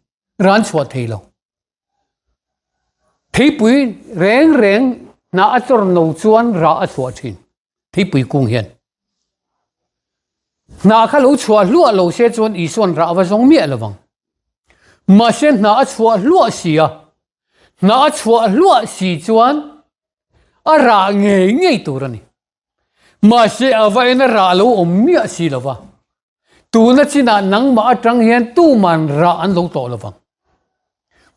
Rah an chhuah thei lo. Theipui reng reng hnah a chawr no chuan rah a chhuah thin. Theipui kung hian. Hnah kha lo chhuah hluah lo se chuan Isuan rah a va zawng miah lo vang. Mahse hnah a chhuah hluah si a, hnah a chhuah hluah si chuan a rah ngei ngei tur a ni. Mahse a va en a rah lo awm miah si lo va. Tuna chinah nangmah atang hian tuman rah an lo tawh lovang.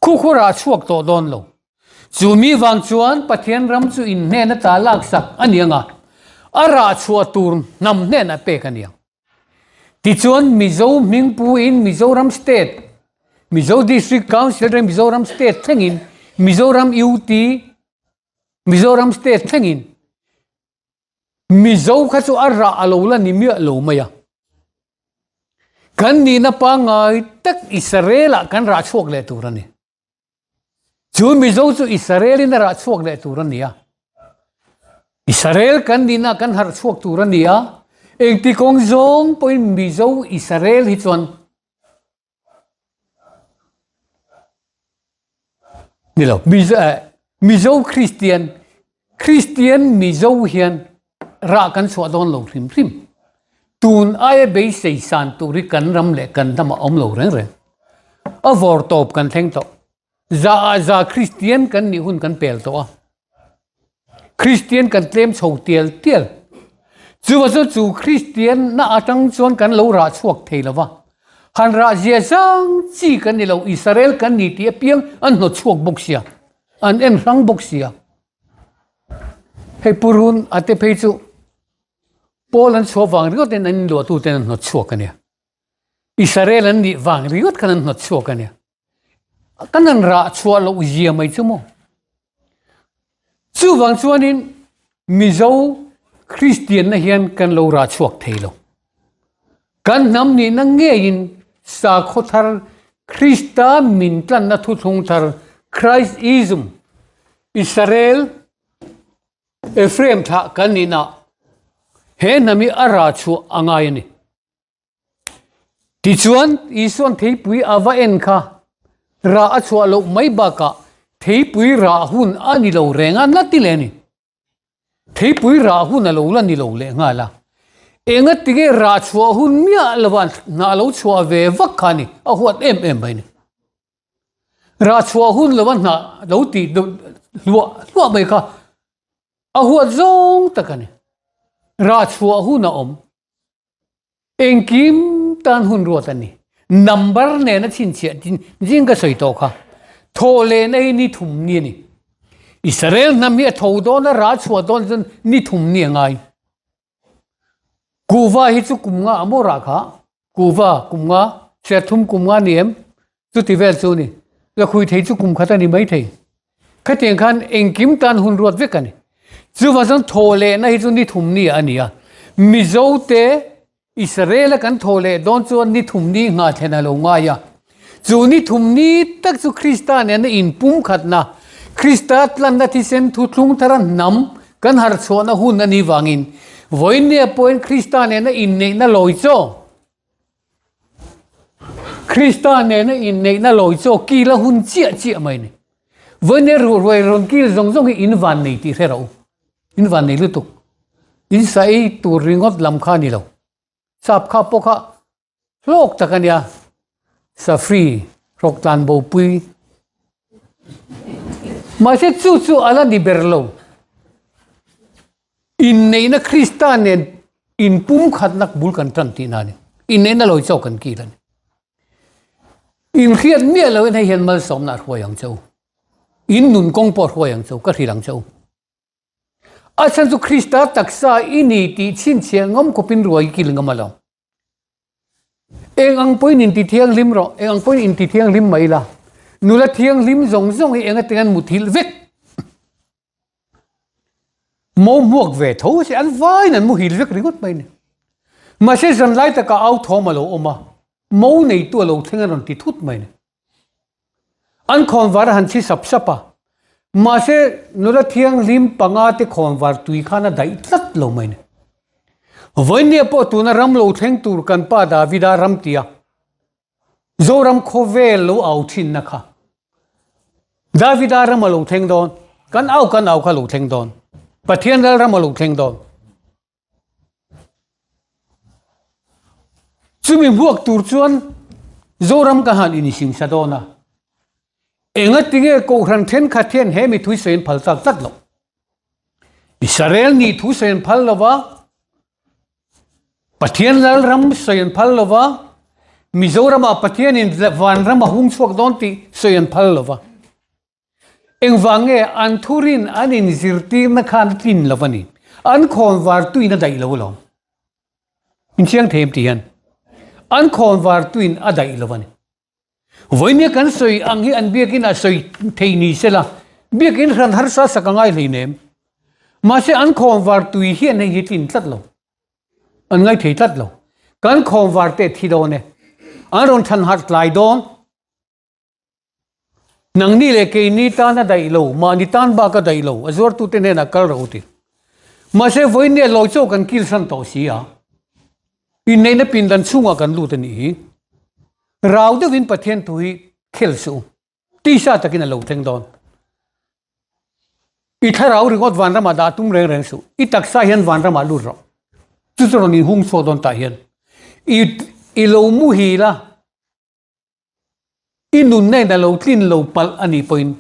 Khu khu rah chhuak tawh dawn lo. Chu mi vang chuan Pathian ram chu in hnen ata laksak a ni ang a, a rah chhuah tur hnam hnenah pek a ni ang. Tichuan Mizo hmingpuiin Mizoram State, Mizo District Council atangin Mizoram State thlengin Mizoram UT, Mizoram State thlengin Mizo kha chu a rah a lo la ni miah lo mai a. Kan nihna pangngai tak Israel-ah kan rah chhuak leh tur a ni. Chu Mizo chu Israel-in a rah chhuak leh tur a ni a. Israel kan nihna kan harh chhuak tur a ni a. Engti kawng zawng pawhin Mizo Israel hi chuan Ni lo, Mizo, eh, Mizo Kristian, Kristian Mizo hian rah kan chhuah dawn lo hrim hrim. Tun aia beisei san tur hi kan ram leh kan dam a awm lo reng reng. A vawr tawp kan thleng tawh. Za ah za Kristian kan nih hun kan pel tawh a. Kristian kan tlem chho tial tial. Chuva chu chu Kristian na atang chuan kan lo rah chhuak thei lo va. Han rah zia zang chi kan ni lo, Israel kan ni tih apiang an hnawt chhuak bawk sia, an en hrang bawk sia. Hei purun a te phei chu Paul an chhuah vang ringawt in an inluah tu ten an hnawt chhuak a nia. Israel an nih vang ringawt khan an hnawt chhuak a nia. Kan han rah chhuah loh zia mai chu maw. Chuvang chuanin Mizo Kristianna hian kan lo rah chhuak thei lo. Kan hnam nihna ngeiin sakhaw thar Krista min tlanna thuthlung thar Christism Israel Ephraim thlah kan nihna he hnam hi a rah chhuah a ngai a ni. Tichuan, Isua'n theipui a va en kha rah a chhuah loh mai bakah theipui rah hun a ni lo reng a, na ti leh a ni. Theipui rah hun a lo la ni lo leh nghal a. Enga tinge rah chhuah hun miah lova hnah lo chhuah ve vak kha a ni, a huat em em mai a ni. Rah chhuah hun lova hnah lo tih hluah hluah mai kha a huat zawng tak a ni. Rah chhuah hun a awm. Engkim tan hun ruat a ni. Number nena chhinchhiah zing ka sawi tawh kha. Thaw leh na hi ni thum ni a ni. Israel hnam hi a tho dawn a, rah chhuah dawn chuan ni thum ni a ngai. Kuhva hi chu kum nga a maw rah kha? Kuhva kum nga, serthum kum nga ni em? Chuti vel chu a ni. Lakhui thei chu kum khat a ni mai thei. Khatiang khan engkim tan hun ruat vek a ni. Chuvang chuan thaw lehna hi chu ni thum ni a ni a. Mizote Israel-a kan thaw leh dawn chuan ni thum ni nghah thlen a lo ngai a. Chu ni thum ni tak chu Krista nena inpumkhatna, Krista tlanna thisen thuthlung thara hnam kan harhchhuahna hun a nih vangin vawiinnia pawhin Krista nena inneihna lawi chaw, Krista nena inneihna lawi chaw kil a hun chiah chiah mai a ni. Vawinia ruai rawn kil zawng zawng hi in van nei tih hre rawh u. In van nei lutuk. In sa ei tur ringawt lam kha a ni lo. Sap kha pawh kha hlawk tak a nia. Safri hrawk tlan bo pui. Mahse chu chu a la ni ber lo. Inneihna Krista nen inpumkhatna bul kan tan tihna a ni. Inneihna lawi chauh kan kil a ni. Inhriat miah loin hei hian malsawmna a hruai ang che u. In nun kawng pawh a hruai ang che u, ka hrilh ang che u. A chhan chu Krista taksa i ni tih chhinchhiah ngam khawpin ruai i kil ngam a lo. Eng ang pawhin inti thianghlim rawh, eng ang pawhin inti thianghlim mai la. Nula thianghlim zawng zawng hi eng atingan muthilh vek. Mo hmuak ve tho se an vaiin an muhil vek ringawt mai a ni. Mahse zanlai takah au thawm a lo awm a, mo neitu a lo thleng a rawn ti thut mai a ni. An khawnvar a han chhi sap sap a, mahse nula thianghlim panga te khawnvar tui khan a daih tlat lo mai ni. Vawinia pawh tuna ram lo thleng tur kan pa Davida ram tia Zoram khawvel lo au thinna kha Davida ram a lo thleng dawn, kan au kan au kha lo thleng dawn, Pathian lal ram a lo thleng dawn. Chumi hmuak tur chuan Zoram ka han inhimsa dawn a, engatinge Kohhran thenkhat hian he mi thusawi an phal tak tlat loh? Israel nih thusawi an phal lova, Pathian Lalram sawi an phal lova, Mizoramah Pathianin vanram a hung chhuak dawn tih sawi an phal lova. Engvang nge an thurin an inzirtirna khan a tlin lo a ni? An khawnvar tuin a daih lo alawm. Inchiang thei em tih hian an khawnvar tuin a daih lo a ni. Vawinia kan sawi ang hi an biakin a sawi thei ni sela, biakin hran harsa sak a ngai hleinem. Mahse an khawnvar tui hian hei hi tlin tlat lo. An ngai thei tlat lo. Kan khawnvar te thi dawn e. An rawn than harh tlai dawn. Nangni leh keini tan a daih lo, mahni tan bak a daih lo, a zuartute hnenah kal rawh u ti. Mahse, vawiin lawi chaw kan kil san tawh si a, inneihna pindan chhungah kan lut a nih hi. Rau deuhin Pathian thu hi khel suh u, tisa takin a lo thleng dawn. I thlarau ringawt vanramah dah tum reng reng suh, i taksa hian vanramah lut rawh. Chu chu rawn inhung chhuak dawn tah hian i i lo muhil a. I nunna in a lo tlin lo palh a nih pawhin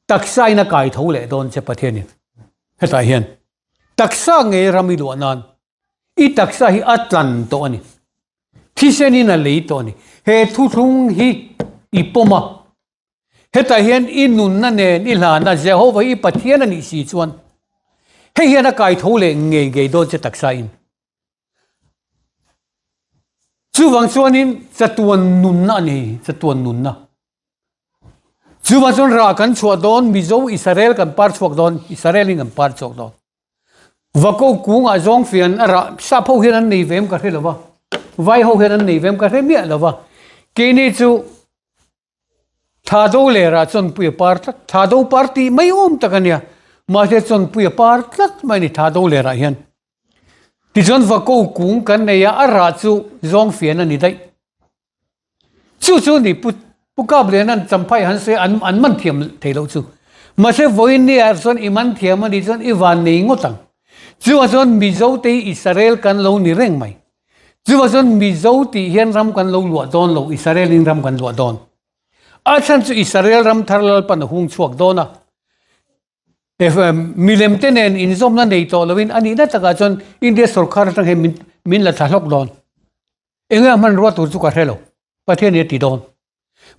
taksa in a kai tho leh dawn che Pathianin. Hetah hian taksa nge ram i luah nan i taksa hi a tlan tawh a ni. Thisen in a lei tawh a ni. He thuthlung hi i pawm a. Hetah hian i nunna nen i hlana Jehovah hi i Pathian a nih si chuan hei hian a kai tho leh ngei ngei dawn che taksa in. Chuvang chuanin chatuan nunna a ni, chatuan nunna. Chuvang chuan rah kan chhuah dawn, Mizo Israel kan par chhuak dawn, Israel in kan par chhuak dawn. Vako kungah zawng fian a rah, sap ho hian an nei ve em ka hre lo va, vai ho hian an nei ve em ka hre miah lo va. Keini chu Thado lerah chawnpui a par tlat, Thado par tih mai awm tak a nia, mahse chawnpui a par tlat mai a ni Thado lerah hian. Tichuan vako kung kan nei a, a rah chu zawng fian a ni daih. Chu chu ni Pu Pu Kapliana'n Champhai han sawi an an man thiam thei loh chu. Mahse vawiin nia chuan i man thiam a nih chuan i van nei ngawt ang. Chuvang chuan Mizo te hi Israel kan lo ni reng mai. Chuvang chuan Mizo tih hian ram kan lo luah dawn lo, Israel in ram kan luah dawn. A chhan chu Israel ram thar Lalpan a hung chhuak dawn a. Milem te nen inzawmna nei tawh loin a nihna takah chuan India sorkar atang hian min min la thla hlawk dawn. Enge a hmanrua tur chu ka hre lo. Pathian hi a ti dawn.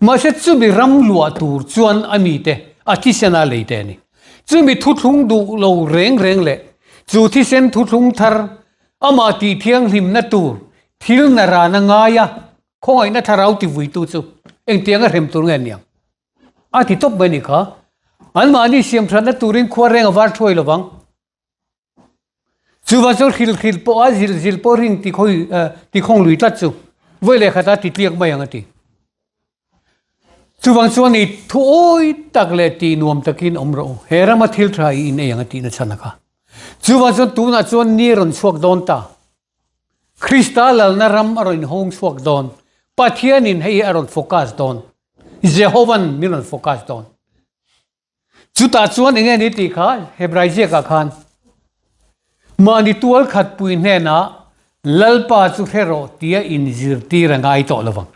Mahse chumi ram luah tur chuan a mite a thisen a lei te a ni. Chumi thuthlung duh lo reng reng leh chu thisen thuthlung thar amah tih thianghlimna tur thil narana ngaia khawngaihna thlarau tivuitu chu engtianga hrem tur nge niang? A ti tawp mai a nih kha. Anmahni siam thatna turin khua reng a var thuai lovang. Chuvang chuan hrilh hrilh pawh a zilh zilh pawh ring ti khawi ti khawng lui tlat chu vawi leh khat a ti tliak mai ang a ti. Chuvang chuan i thu awi tak leh tih nuam takin awm rawh u. He rama thil tha i in ei ang a tihna chhan a kha. Chuvang chuan tunah chuan ni a rawn chhuak dawn ta. Krista lalna ram a rawn inhawng chhuak dawn. Pathianin hei hi a rawn focus dawn. Jehovan min rawn focus dawn. Chutah chuan enge ni tih kha Hebrai ziakah khan mahni tual khat pui hnenah Lalpa chu hre rawh tia inzirtir a ngai tawh lovang.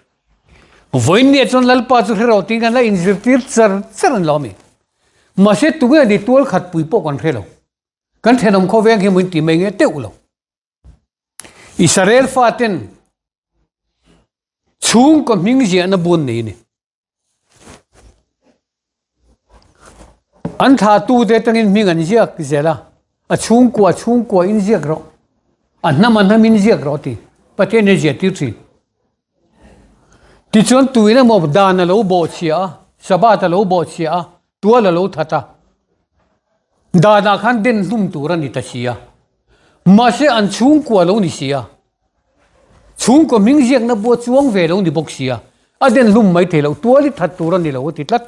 Vawiinniah chuan Lalpa chu hre rawh tiin kan la inzirtir char char an lo a mi. Mahse tunge ni tual khat pui pawh kan hre lo. Kan thenawm khawveng hi min ti mai nge teuh lo. Israel faten chhungkaw hming ziahna bun nei a ni. An thlahtute atangin hming an ziak zel a, a chhungkua chhungkua in ziak rawh, a hnam a hnam in ziak rawh ti Pathian hi a ziah tir thin. Tichuan tuin emaw dan a lo bawhchhia a, Sabbath a lo bawhchhia a, tual a lo that a, danah khan den hlum tur a ni ta si a, mahse an chhungkua lo ni si a, chhungkaw hming ziakna bua chuang ve lo ni bawk si a. A den hlum mai thei lo, tual i that tur a ni lo a ti tlat.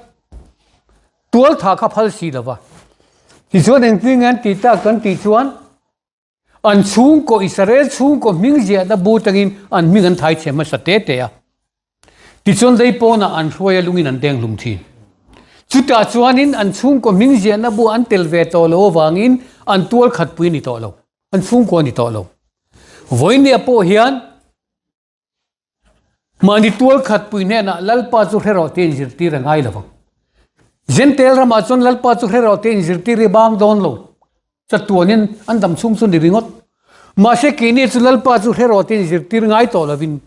Tual tha kha phal si lo va. Tichuan engtin nge an tih tak kan tih chuan an chhungkaw Israel chhungkaw hming ziahna bu tangin an hming an thai chhe hmasa te te a. Tichuan lei pawnah an hruai a lungin an deng hlum thin. Chutah chuanin an chhungkaw hming ziahna bu an tel ve tawh lo avangin an tual khatpui a ni tawh lo, an chhungkaw a ni tawh lo. Vawinia pawh hian Mahni tual khat pui hnenah Lalpa chu hre rawh tih inzirtir a ngai lo vang. Zentel ramah chuan Lalpa chu hre rawh tih inzirtir i bang dawn lo. Chatuanin an dam chhung chu ni ringawt. Mahse keini chu Lalpa chu hre rawh tih inzirtir ngai tawh lovin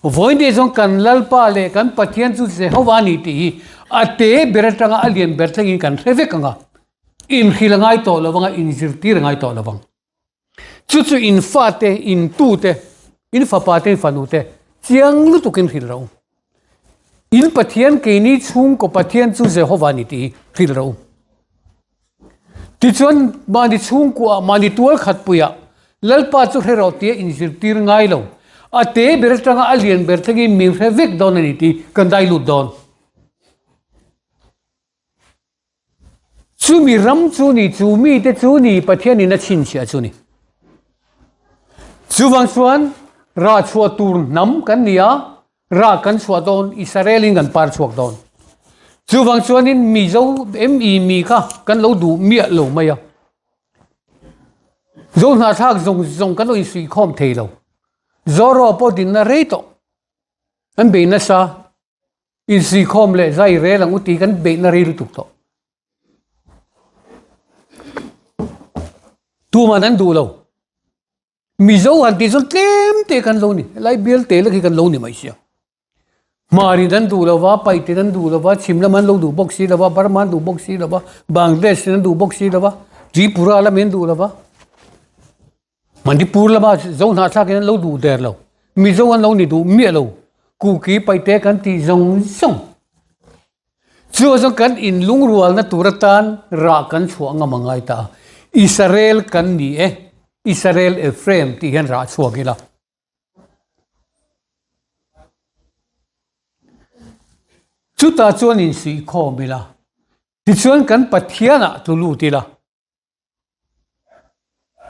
vawiin chuan kan Lalpa leh kan Pathian chu Jehova a ni tih hi a te ber atanga a lian ber thlengin kan hre vek ang a. Inhrilh a ngai tawh lo vang a, inzirtir a ngai tawh lo vang. Chu chu in fate, in tute, in fapate, in fanute chiang lutukin hrilh rawh u. In Pathian keini chhungkaw Pathian chu Jehova a ni tih hi hrilh rawh u. Tichuan mahni chhungkuaah, mahni tual khatpuiah Lalpa chu hre rawh tia inzirtir ngai lo. A te ber atanga a lian ber thlengin min hre vek dawn a ni tih kan dai lut dawn. Chumi ram chu ni, chu mite chu ni Pathianin a chhinchhiah chu ni. Chuvang chuan rah chhuah tur hnam kan ni a, rah kan chhuah dawn, Israelin kan par chhuak dawn. Chuvang chuanin Mizo ME mi kha kan lo duh miah lo mai a. Zo hnahthlak zawng zawng kan lo insuihkhawm thei lo. Zoro pawh dinna rei tawh. An bei nasa. Insuikhawm leh zai rel ang u tih kan beihna rei lutuk tawh. Tuman an duh lo. Mizo han tih chuan tlem te kan lo ni. Helai bial te lek hi kan lo ni mai sia. Hmarin an duh lo va, Paihten an duh lo va, Chhim lam an lo duh bawk si lo va, Burma an duh bawk si lo va, Bangladesh in an duh bawk si lo va, Tripura lam in an duh lo va. Manipur lama Zo hnahthlak in an lo duh der lo. Mizo an lo ni duh miah lo. Kuki paihte kan tih zawng zawng. Chu zawng kan inlungrualna tur atan rah kan chhuah ngam a ngai ta a. Israel kan ni e, Israel Ephraim tih hian rah chhuak ila. Chutah chuan insuihkhawm ila. Tichuan kan Pathianah tlu lut ila.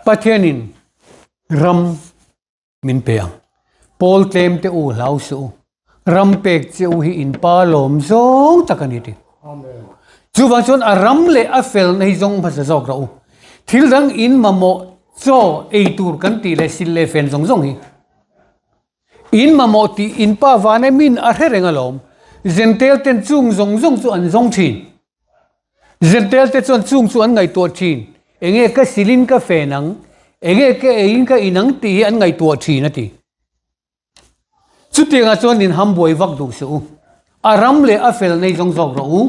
Pathianin ram min pe ang. Pawl tlem te u hlau suh u. Ram pek che u hi in pa lawm zawng tak a ni ti. Chuvang chuan a ram leh a felna hi zawng hmasa zawk rawh u. Thil dang in mamawh chaw ei tur kan tih leh sil leh fen zawng zawng hi. In mamawh tih in pa van em in a hre reng alawm. Zentel ten chung zawng zawng chu an zawng thin. Zentel te chuan chung chu an ngaihtuah thin. Enge ka silin ka fen ang, enge ka eiin ka in ang tih hi an ngaihtuah thin a ti. Chutiangah chuan in ham buai vak duh suh u. A ram leh a fel nei zawng zawk rawh u.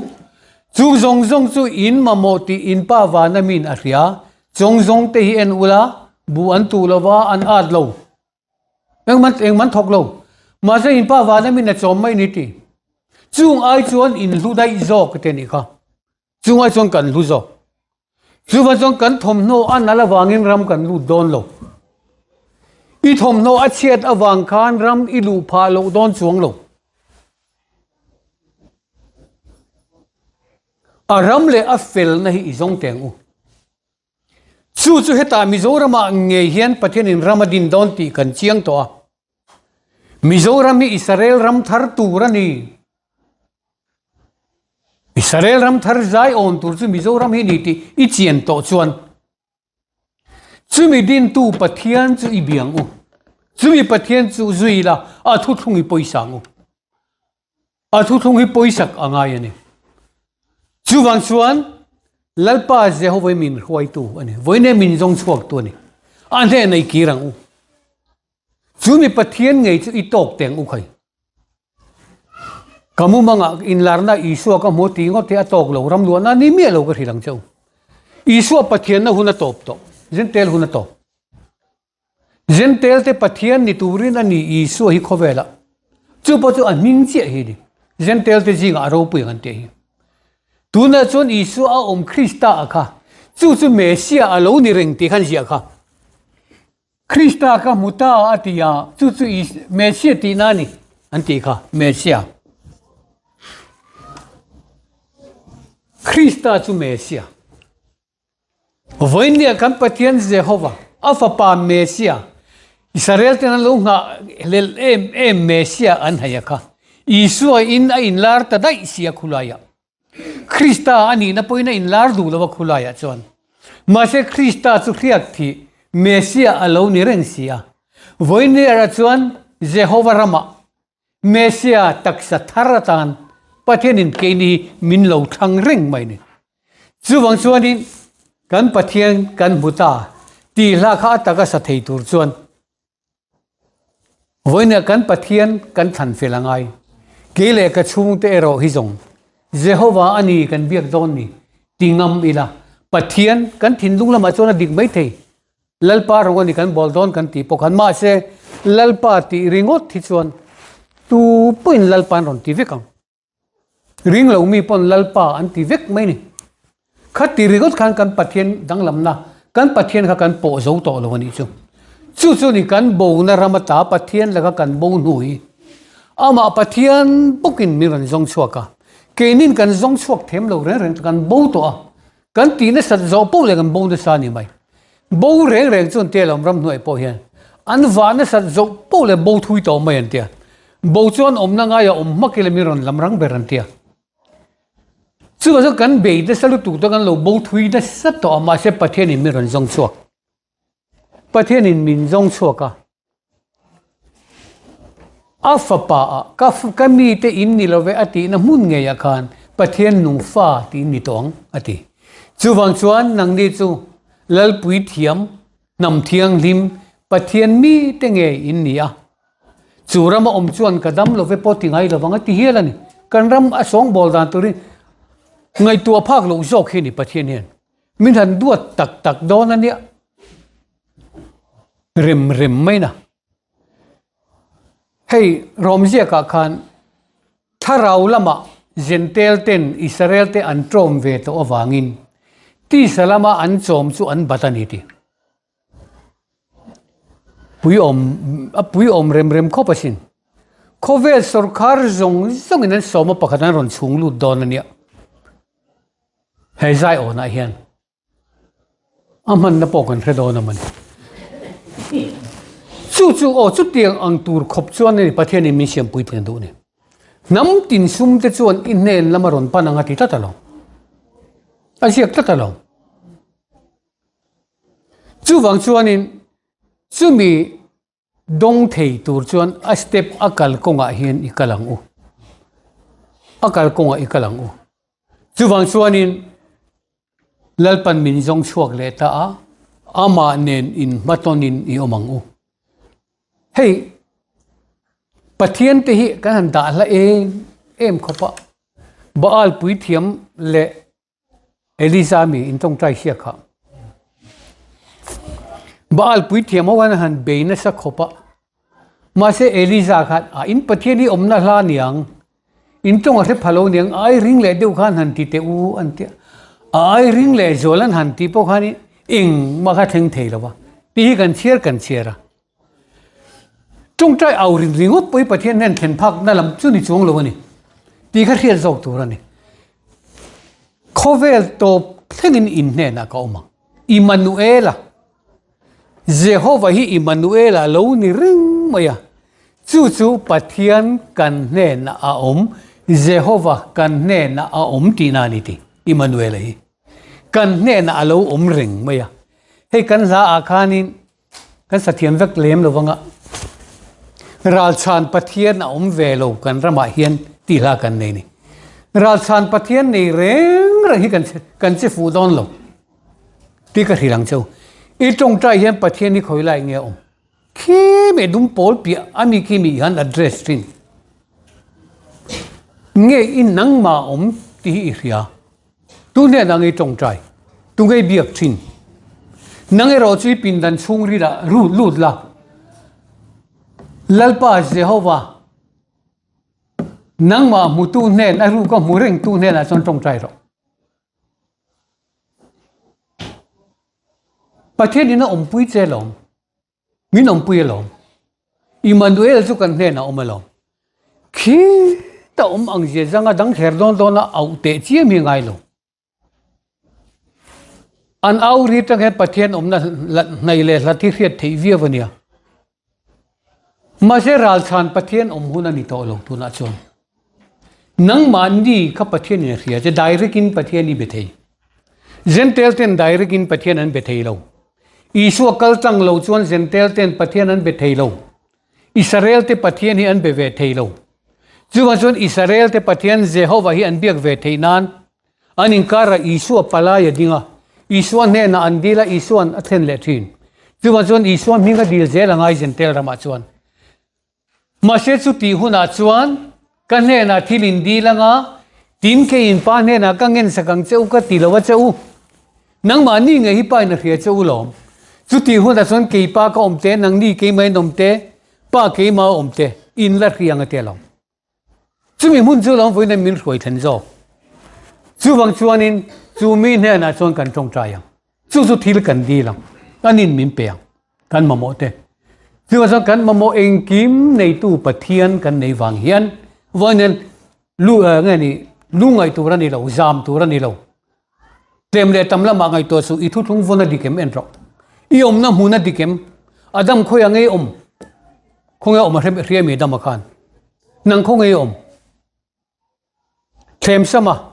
Chung zawng zawng chu in mamawh tih in pa van a min a hria. Chawng zawng te hi en ula, buh an tuh lova an at lo. Engman engman thawk lo. Mahse in pa van amin a chawm mai ni ti. Chung ai chuan in hlu daih zawk te nih kha. Chung ai chuan kan hlu zawk. Chuvan chuan kan thawmhnaw a nal avangin ram kan lut dawn lo. I thawmhnaw a chhiat avang khan ram i luh phah loh dawn chuang lo. A ram leh a felna hi i zawng teng u. Chu chu hetah Mizoramah ngei hian Pathianin ram a din dawn tih kan chiang tawh a. Mizoram hi Israel ram thar tur a ni. Israel ram thar zai awn tur chu Mizoram hi ni tih i chian tawh chuan chumi dintu Pathian chu i biang u. Chumi Pathian chu zui la a thuthlung i pawisa ang u. A thuthlung hi pawisak a ngai a ni. Chuvang chuan Lalpa Jehovah min hruaitu a ni. Vawiin min zawng chhuaktu a ni. A hnenah i kir ang u. Chu mi Pathian ngei chu i tawk teng u khai. Ka mumangah inlarna Isua ka hmu ti ngawt hi a tawk lo, ram luahna ni miah lo ka hrilh ang che u. Isua Pathianna hun a tawp tawh, Zentel hun a tawp. Zentel te Pathian ni turin a ni Isua hi khawvelah. Chu pawh chu a hming chiah hi a ni. Zentel te zingah a ropui ang an tih hi. Tunah chuan Isua a awm Krista a kha. Chu chu Mesia a lo ni reng tih khan ziah kha. Krista ka hmu ta a ti a, chu chu Mesia tihna a ni an tih kha, Mesia. Krista chu Mesia. Vawinia kan Pathian Jehova, a Fapa Mesia, Israel ten an lo nghah hlelh em em Mesia an haih a kha. Isua in a inlar ta daih si a khulaiah. Krista a nihna pawhin a inlar duh lo a khulaiah chuan. Mahse Krista chu hriak thih Mesia a lo ni reng si a. Vawinia chuan Jehova ramah Messia taksa thar atan Pathianin keini hi min lo thlang reng mai ni. Chuvang chuanin kan Pathian kan hmu ta tih hla kha a taka sa thei tur chuan vawiinah kan Pathian kan thlan fel a ngai. Kei leh ka chhungte erawh hi zawng Jehova a ni kan biak dawn ni ti ngam ila Pathian kan thinlung lamah chuan a dik mai thei. Lalpa rawng a ni kan bawl dawn kan tih pawh khan mahse Lalpa tih ringawt hi chuan tu pawhin Lalpa an rawn ti vek ang. Ring lo mi pawn Lalpa an ti vek mai ni. Kha ti ringawt khan kan Pathian danglamna kan Pathian kha kan pawh zo tawh lo a nih chu. Chu chu ni kan bona ram ata Pathian laka kan bo hnu hi amah Pathian bawkin min rawn zawng chhuak a. Keinin kan zawng chhuak them lo reng reng kan bo tawh a. Kan tih nasat zawh poh leh kan bo nasa a ni mai. Bo reng reng chuan tia lawm ramhnuai pawh hian an vah nasat zawh poh leh bo thui tawh mai an tia. Bo chuan awmna ngaia awm hmak ila min rawn lam rang ber an tia. Chuvang chuan kan bei nasa lutuk te kan lo bo thui nasa tawh a mahse Pathianin min rawn zawng chhuak. Pathianin min zawng chhuak a. A fapa ah ka ka mite in ni lo ve a tihna hmun ngeiah khan Pathian nung fa tih in ni tawh ang a ti. Chuvang chuan nangni chu Lalpui thiam, hnam thianghlim, Pathian mite ngei in ni a. Chu rama awm chuan ka dam lo ve pawh ti ngai lo vang a ti hial a ni. Kan ram a sawngbawl dan turin ngaihtuah phak loh zawk hi a ni Pathian hian. Min han duat tak tak dawn a nia. Rem rem mai na. Hei Rom ziakah khan thlarau lamah Jentail ten Israel te an ṭawm ve tawh avangin tisa lama an chawm chu an bat a ni tih. Puiawm a puiawm rem rem khawp asin. Khawvel sawrkar zawng zawngin an sawma pakhat an rawn chhung lut dawn a nia. He zai awnah hian a hmanna pawh kan hre dawn a mawni. Chu chu aw chutiang ang tur khawp chuan a ni Pathianin min siampui tling duh ni. Hnam tin sum te chuan i hnen lama rawn pan ang a ti tlat a lo. A ziak tlat a lo. Chuvang chuanin chumi Dawng thei tur chuan a step a kal kawngah hian i kal ang u. A kal kawngah i kal ang u. Chuvang chuanin Lalpan min zawng chhuak leh ta a, amah nen inhmatawnin i awm ang u. Hei, Pathian te hi kan han dah hla em em khawp a, Baal puithiam leh Elisa mi in tawngtai hria kha. Baal puithiam ho khan han bei nasa khawp a. Mahse Elisa khan a in Pathian hi awmna hla niang, in tawng a hre pha lo niang, a ai ring leh deuh khan han ti teh u an ti a. A ai ring leh zual an han tih pawh khan engmah kha thleng thei lo va. Tih hi kan chhiar kan chhiar a. Tawngtai au ring ringawt pawh hi Pathian hnen thlen phakna lam chu ni chuang lo a ni tih kha hriat zawk tur a ni. Khawvel tawp thlengin in hnenah ka awm ang. Immanuela, Jehova hi Immanuela lo ni reng mai a, chu chu Pathian kan hnenah a awm, Jehova kan hnenah a awm tihna a ni tih Immanuela hi kan hnenah a lo awm reng mai a. Hei kan hla ah khanin Kan sathiam vek lem lo vanga ralchhan Pathian a awm ve lo kan ramah hian tih hla kan nei ni. Ralchhan Pathian nei reng reng hi kan kan che fuh dawn lo tih ka hrilh ang cheu. I tawngtai hian Pathian hi khawi lai nge a awm? Khi mi dum pawl piah a mi khi mi hian address thin. Nge i nangmah awm tih hi i hria. Tu hnenah ngei tawngtai, tu ngei biak thin. Nang erawh chu i pindan chhungrilah ru lut la. Lalpa Jehova, nangmah hmutu hnen, a ruka hmu rengtu hnenah chuan tawngtai rawh. Pathianin a awmpui che lawm. Min awmpui alawm. Immanuel chu kan hnenah awm alawm. Khi ta awm ang zia zanga dang thler dawn dawn a auh teh chiam hi ngai lo. An au ri tang hian Pathian awmna hnaih leh hlat hi hriat theih viau a nia. Mahse ralchhan Pathian awm hun a ni tawh lo tunah chuan. Nangmahni kha Pathian in a hria che, direct in Pathian i be thei. Gentile ten direct in Pathian an be thei lo. Isua kal tlang lo chuan Gentile ten Pathian an be thei lo. Israel te Pathian hi an be ve thei lo. Chuvang chuan Israel te Pathian Jehovah hi an biak ve theih nan an inkarah Isua palai a ding a, Isua hnenah an dil a, Isua'n a thlen leh thin. Chuvang chuan Isua hming a dil zel a ngai Gentile ramah chuan. Mahse chutih hunah chuan ka hnenah thil in dil anga, tin keiin Pa hnenah ka ngensak ang che u ka ti lo a che u. Nangmah ni ngei hi Pa in a hria che u lawm. Chutih hunah chuan kei Pa ka awm te, nangni keimah in awm te, Pa keimah a awm te, in la hria ang a ti alawm. Chumi hmun chu lawm vawiin min hruai thlen zawk. Chuvang chuanin chu mi hnenah chuan kan tawngtai ang. Chu chu thil kan dil ang. An in min pe ang. Kan mamawh te. Chuvang chuan kan mamawh engkim neitu Pathian kan nei vang hian vawiin hian lu nge ni lu ngaih tur a ni lo, zam tur a ni lo. Tlem leh tam lamah ngaihtuah suh, i thuthlung vawn a dik em en rawh. I awmna hmun a dik em? A dam khawiah ngei awm? Khawnge awm a hre hria mi dam a khan? Nang khawnge awm? Thlem sama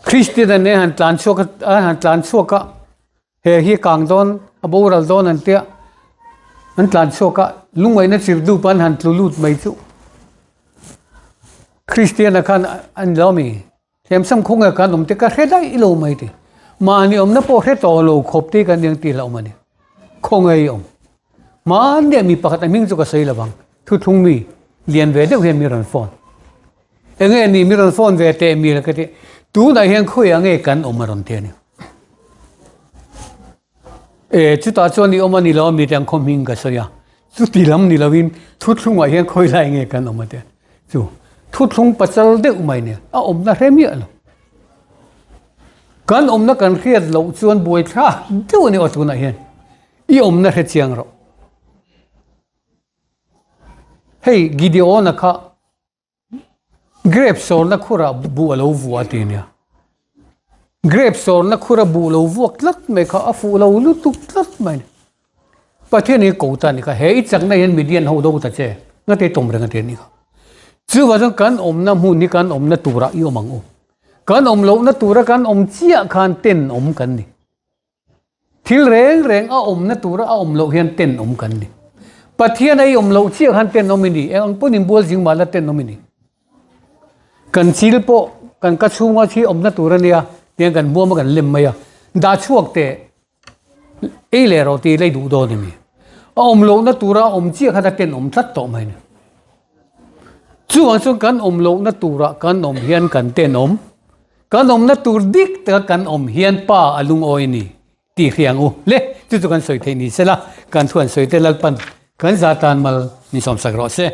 Kristian an ne han tlan chhuak a han tlan chhuak a he hi kang dawn a boral dawn an tia an tlan chhuak a lungngaihna chir dup an han tlu lut mai chu Kristiana khan an lo mi Hlemsam khawnge kan awm te ka hre daih lo mai ti. Mahni awmna pawh hre tawh lo khawp te kan eng tih hlauh awm a ni. Khawnge i awm. Hmanni ah mi pakhat a hming chu ka sawi lo vang. Thuthlung mi lian ve deuh hian mi rawn phone. Enge ni mi rawn phone ve teh mi la ka ti. Tunah hian khawiah nge kan awm a rawn ti a ni. E chutah chuan i awm a ni lo a mi te ang khaw hming ka sawi a. Chuti lam ni lovin thuthlungah hian khawi lai nge kan awm a tia. Chu thuthlung pachal deuh mai nia a awmna hre miah lo. Kan awmna kan hriat loh chuan buaithlak deuh a ni aw tunah hian i awmna hre chiang rawh. Hei Gideon-a kha Grape sawrna khurah buh a lo vuah a ti nia. Grape sawrna khura buh lo vuak tlat mai kha a fuh lo lutuk tlat mai. Pathian hi ko ta a ni kha, he i chakna hian Midian ho do ta che, ngate tawm reng a ti a ni kha. Chuvang chuan kan awmna hmun hi kan awmna turah i awm ang u. Kan awm lohna tura kan awm chiah khan tenawm kan ni. Thil reng reng a awmna tura a awm loh hian tenawm kan ni. Pathian a i awm loh chiah khan tenawm i ni. Eng ang pawn inbual zing mahla tenawm i ni. Kan chil pawh kan ka chhunga khi awmna tur a nia tiang kan hmuam a kan lem mai a. Dah chhuak teh ei leh rawh tih lei duh dawn a ni. A awm lohna tura a awm chiah khan a tenawm tlat tawh mai a ni. Chuvang chuan kan awm lohna turah kan awm hian kan tenawm. Kan awmna tur dik taka kan awm hian Pa a lungawi a ni tih hria ang u. Le, chu chu kan sawi theih ni sela, kan thu an sawi te Lalpan kan za tan mal min sawmsak rawh se.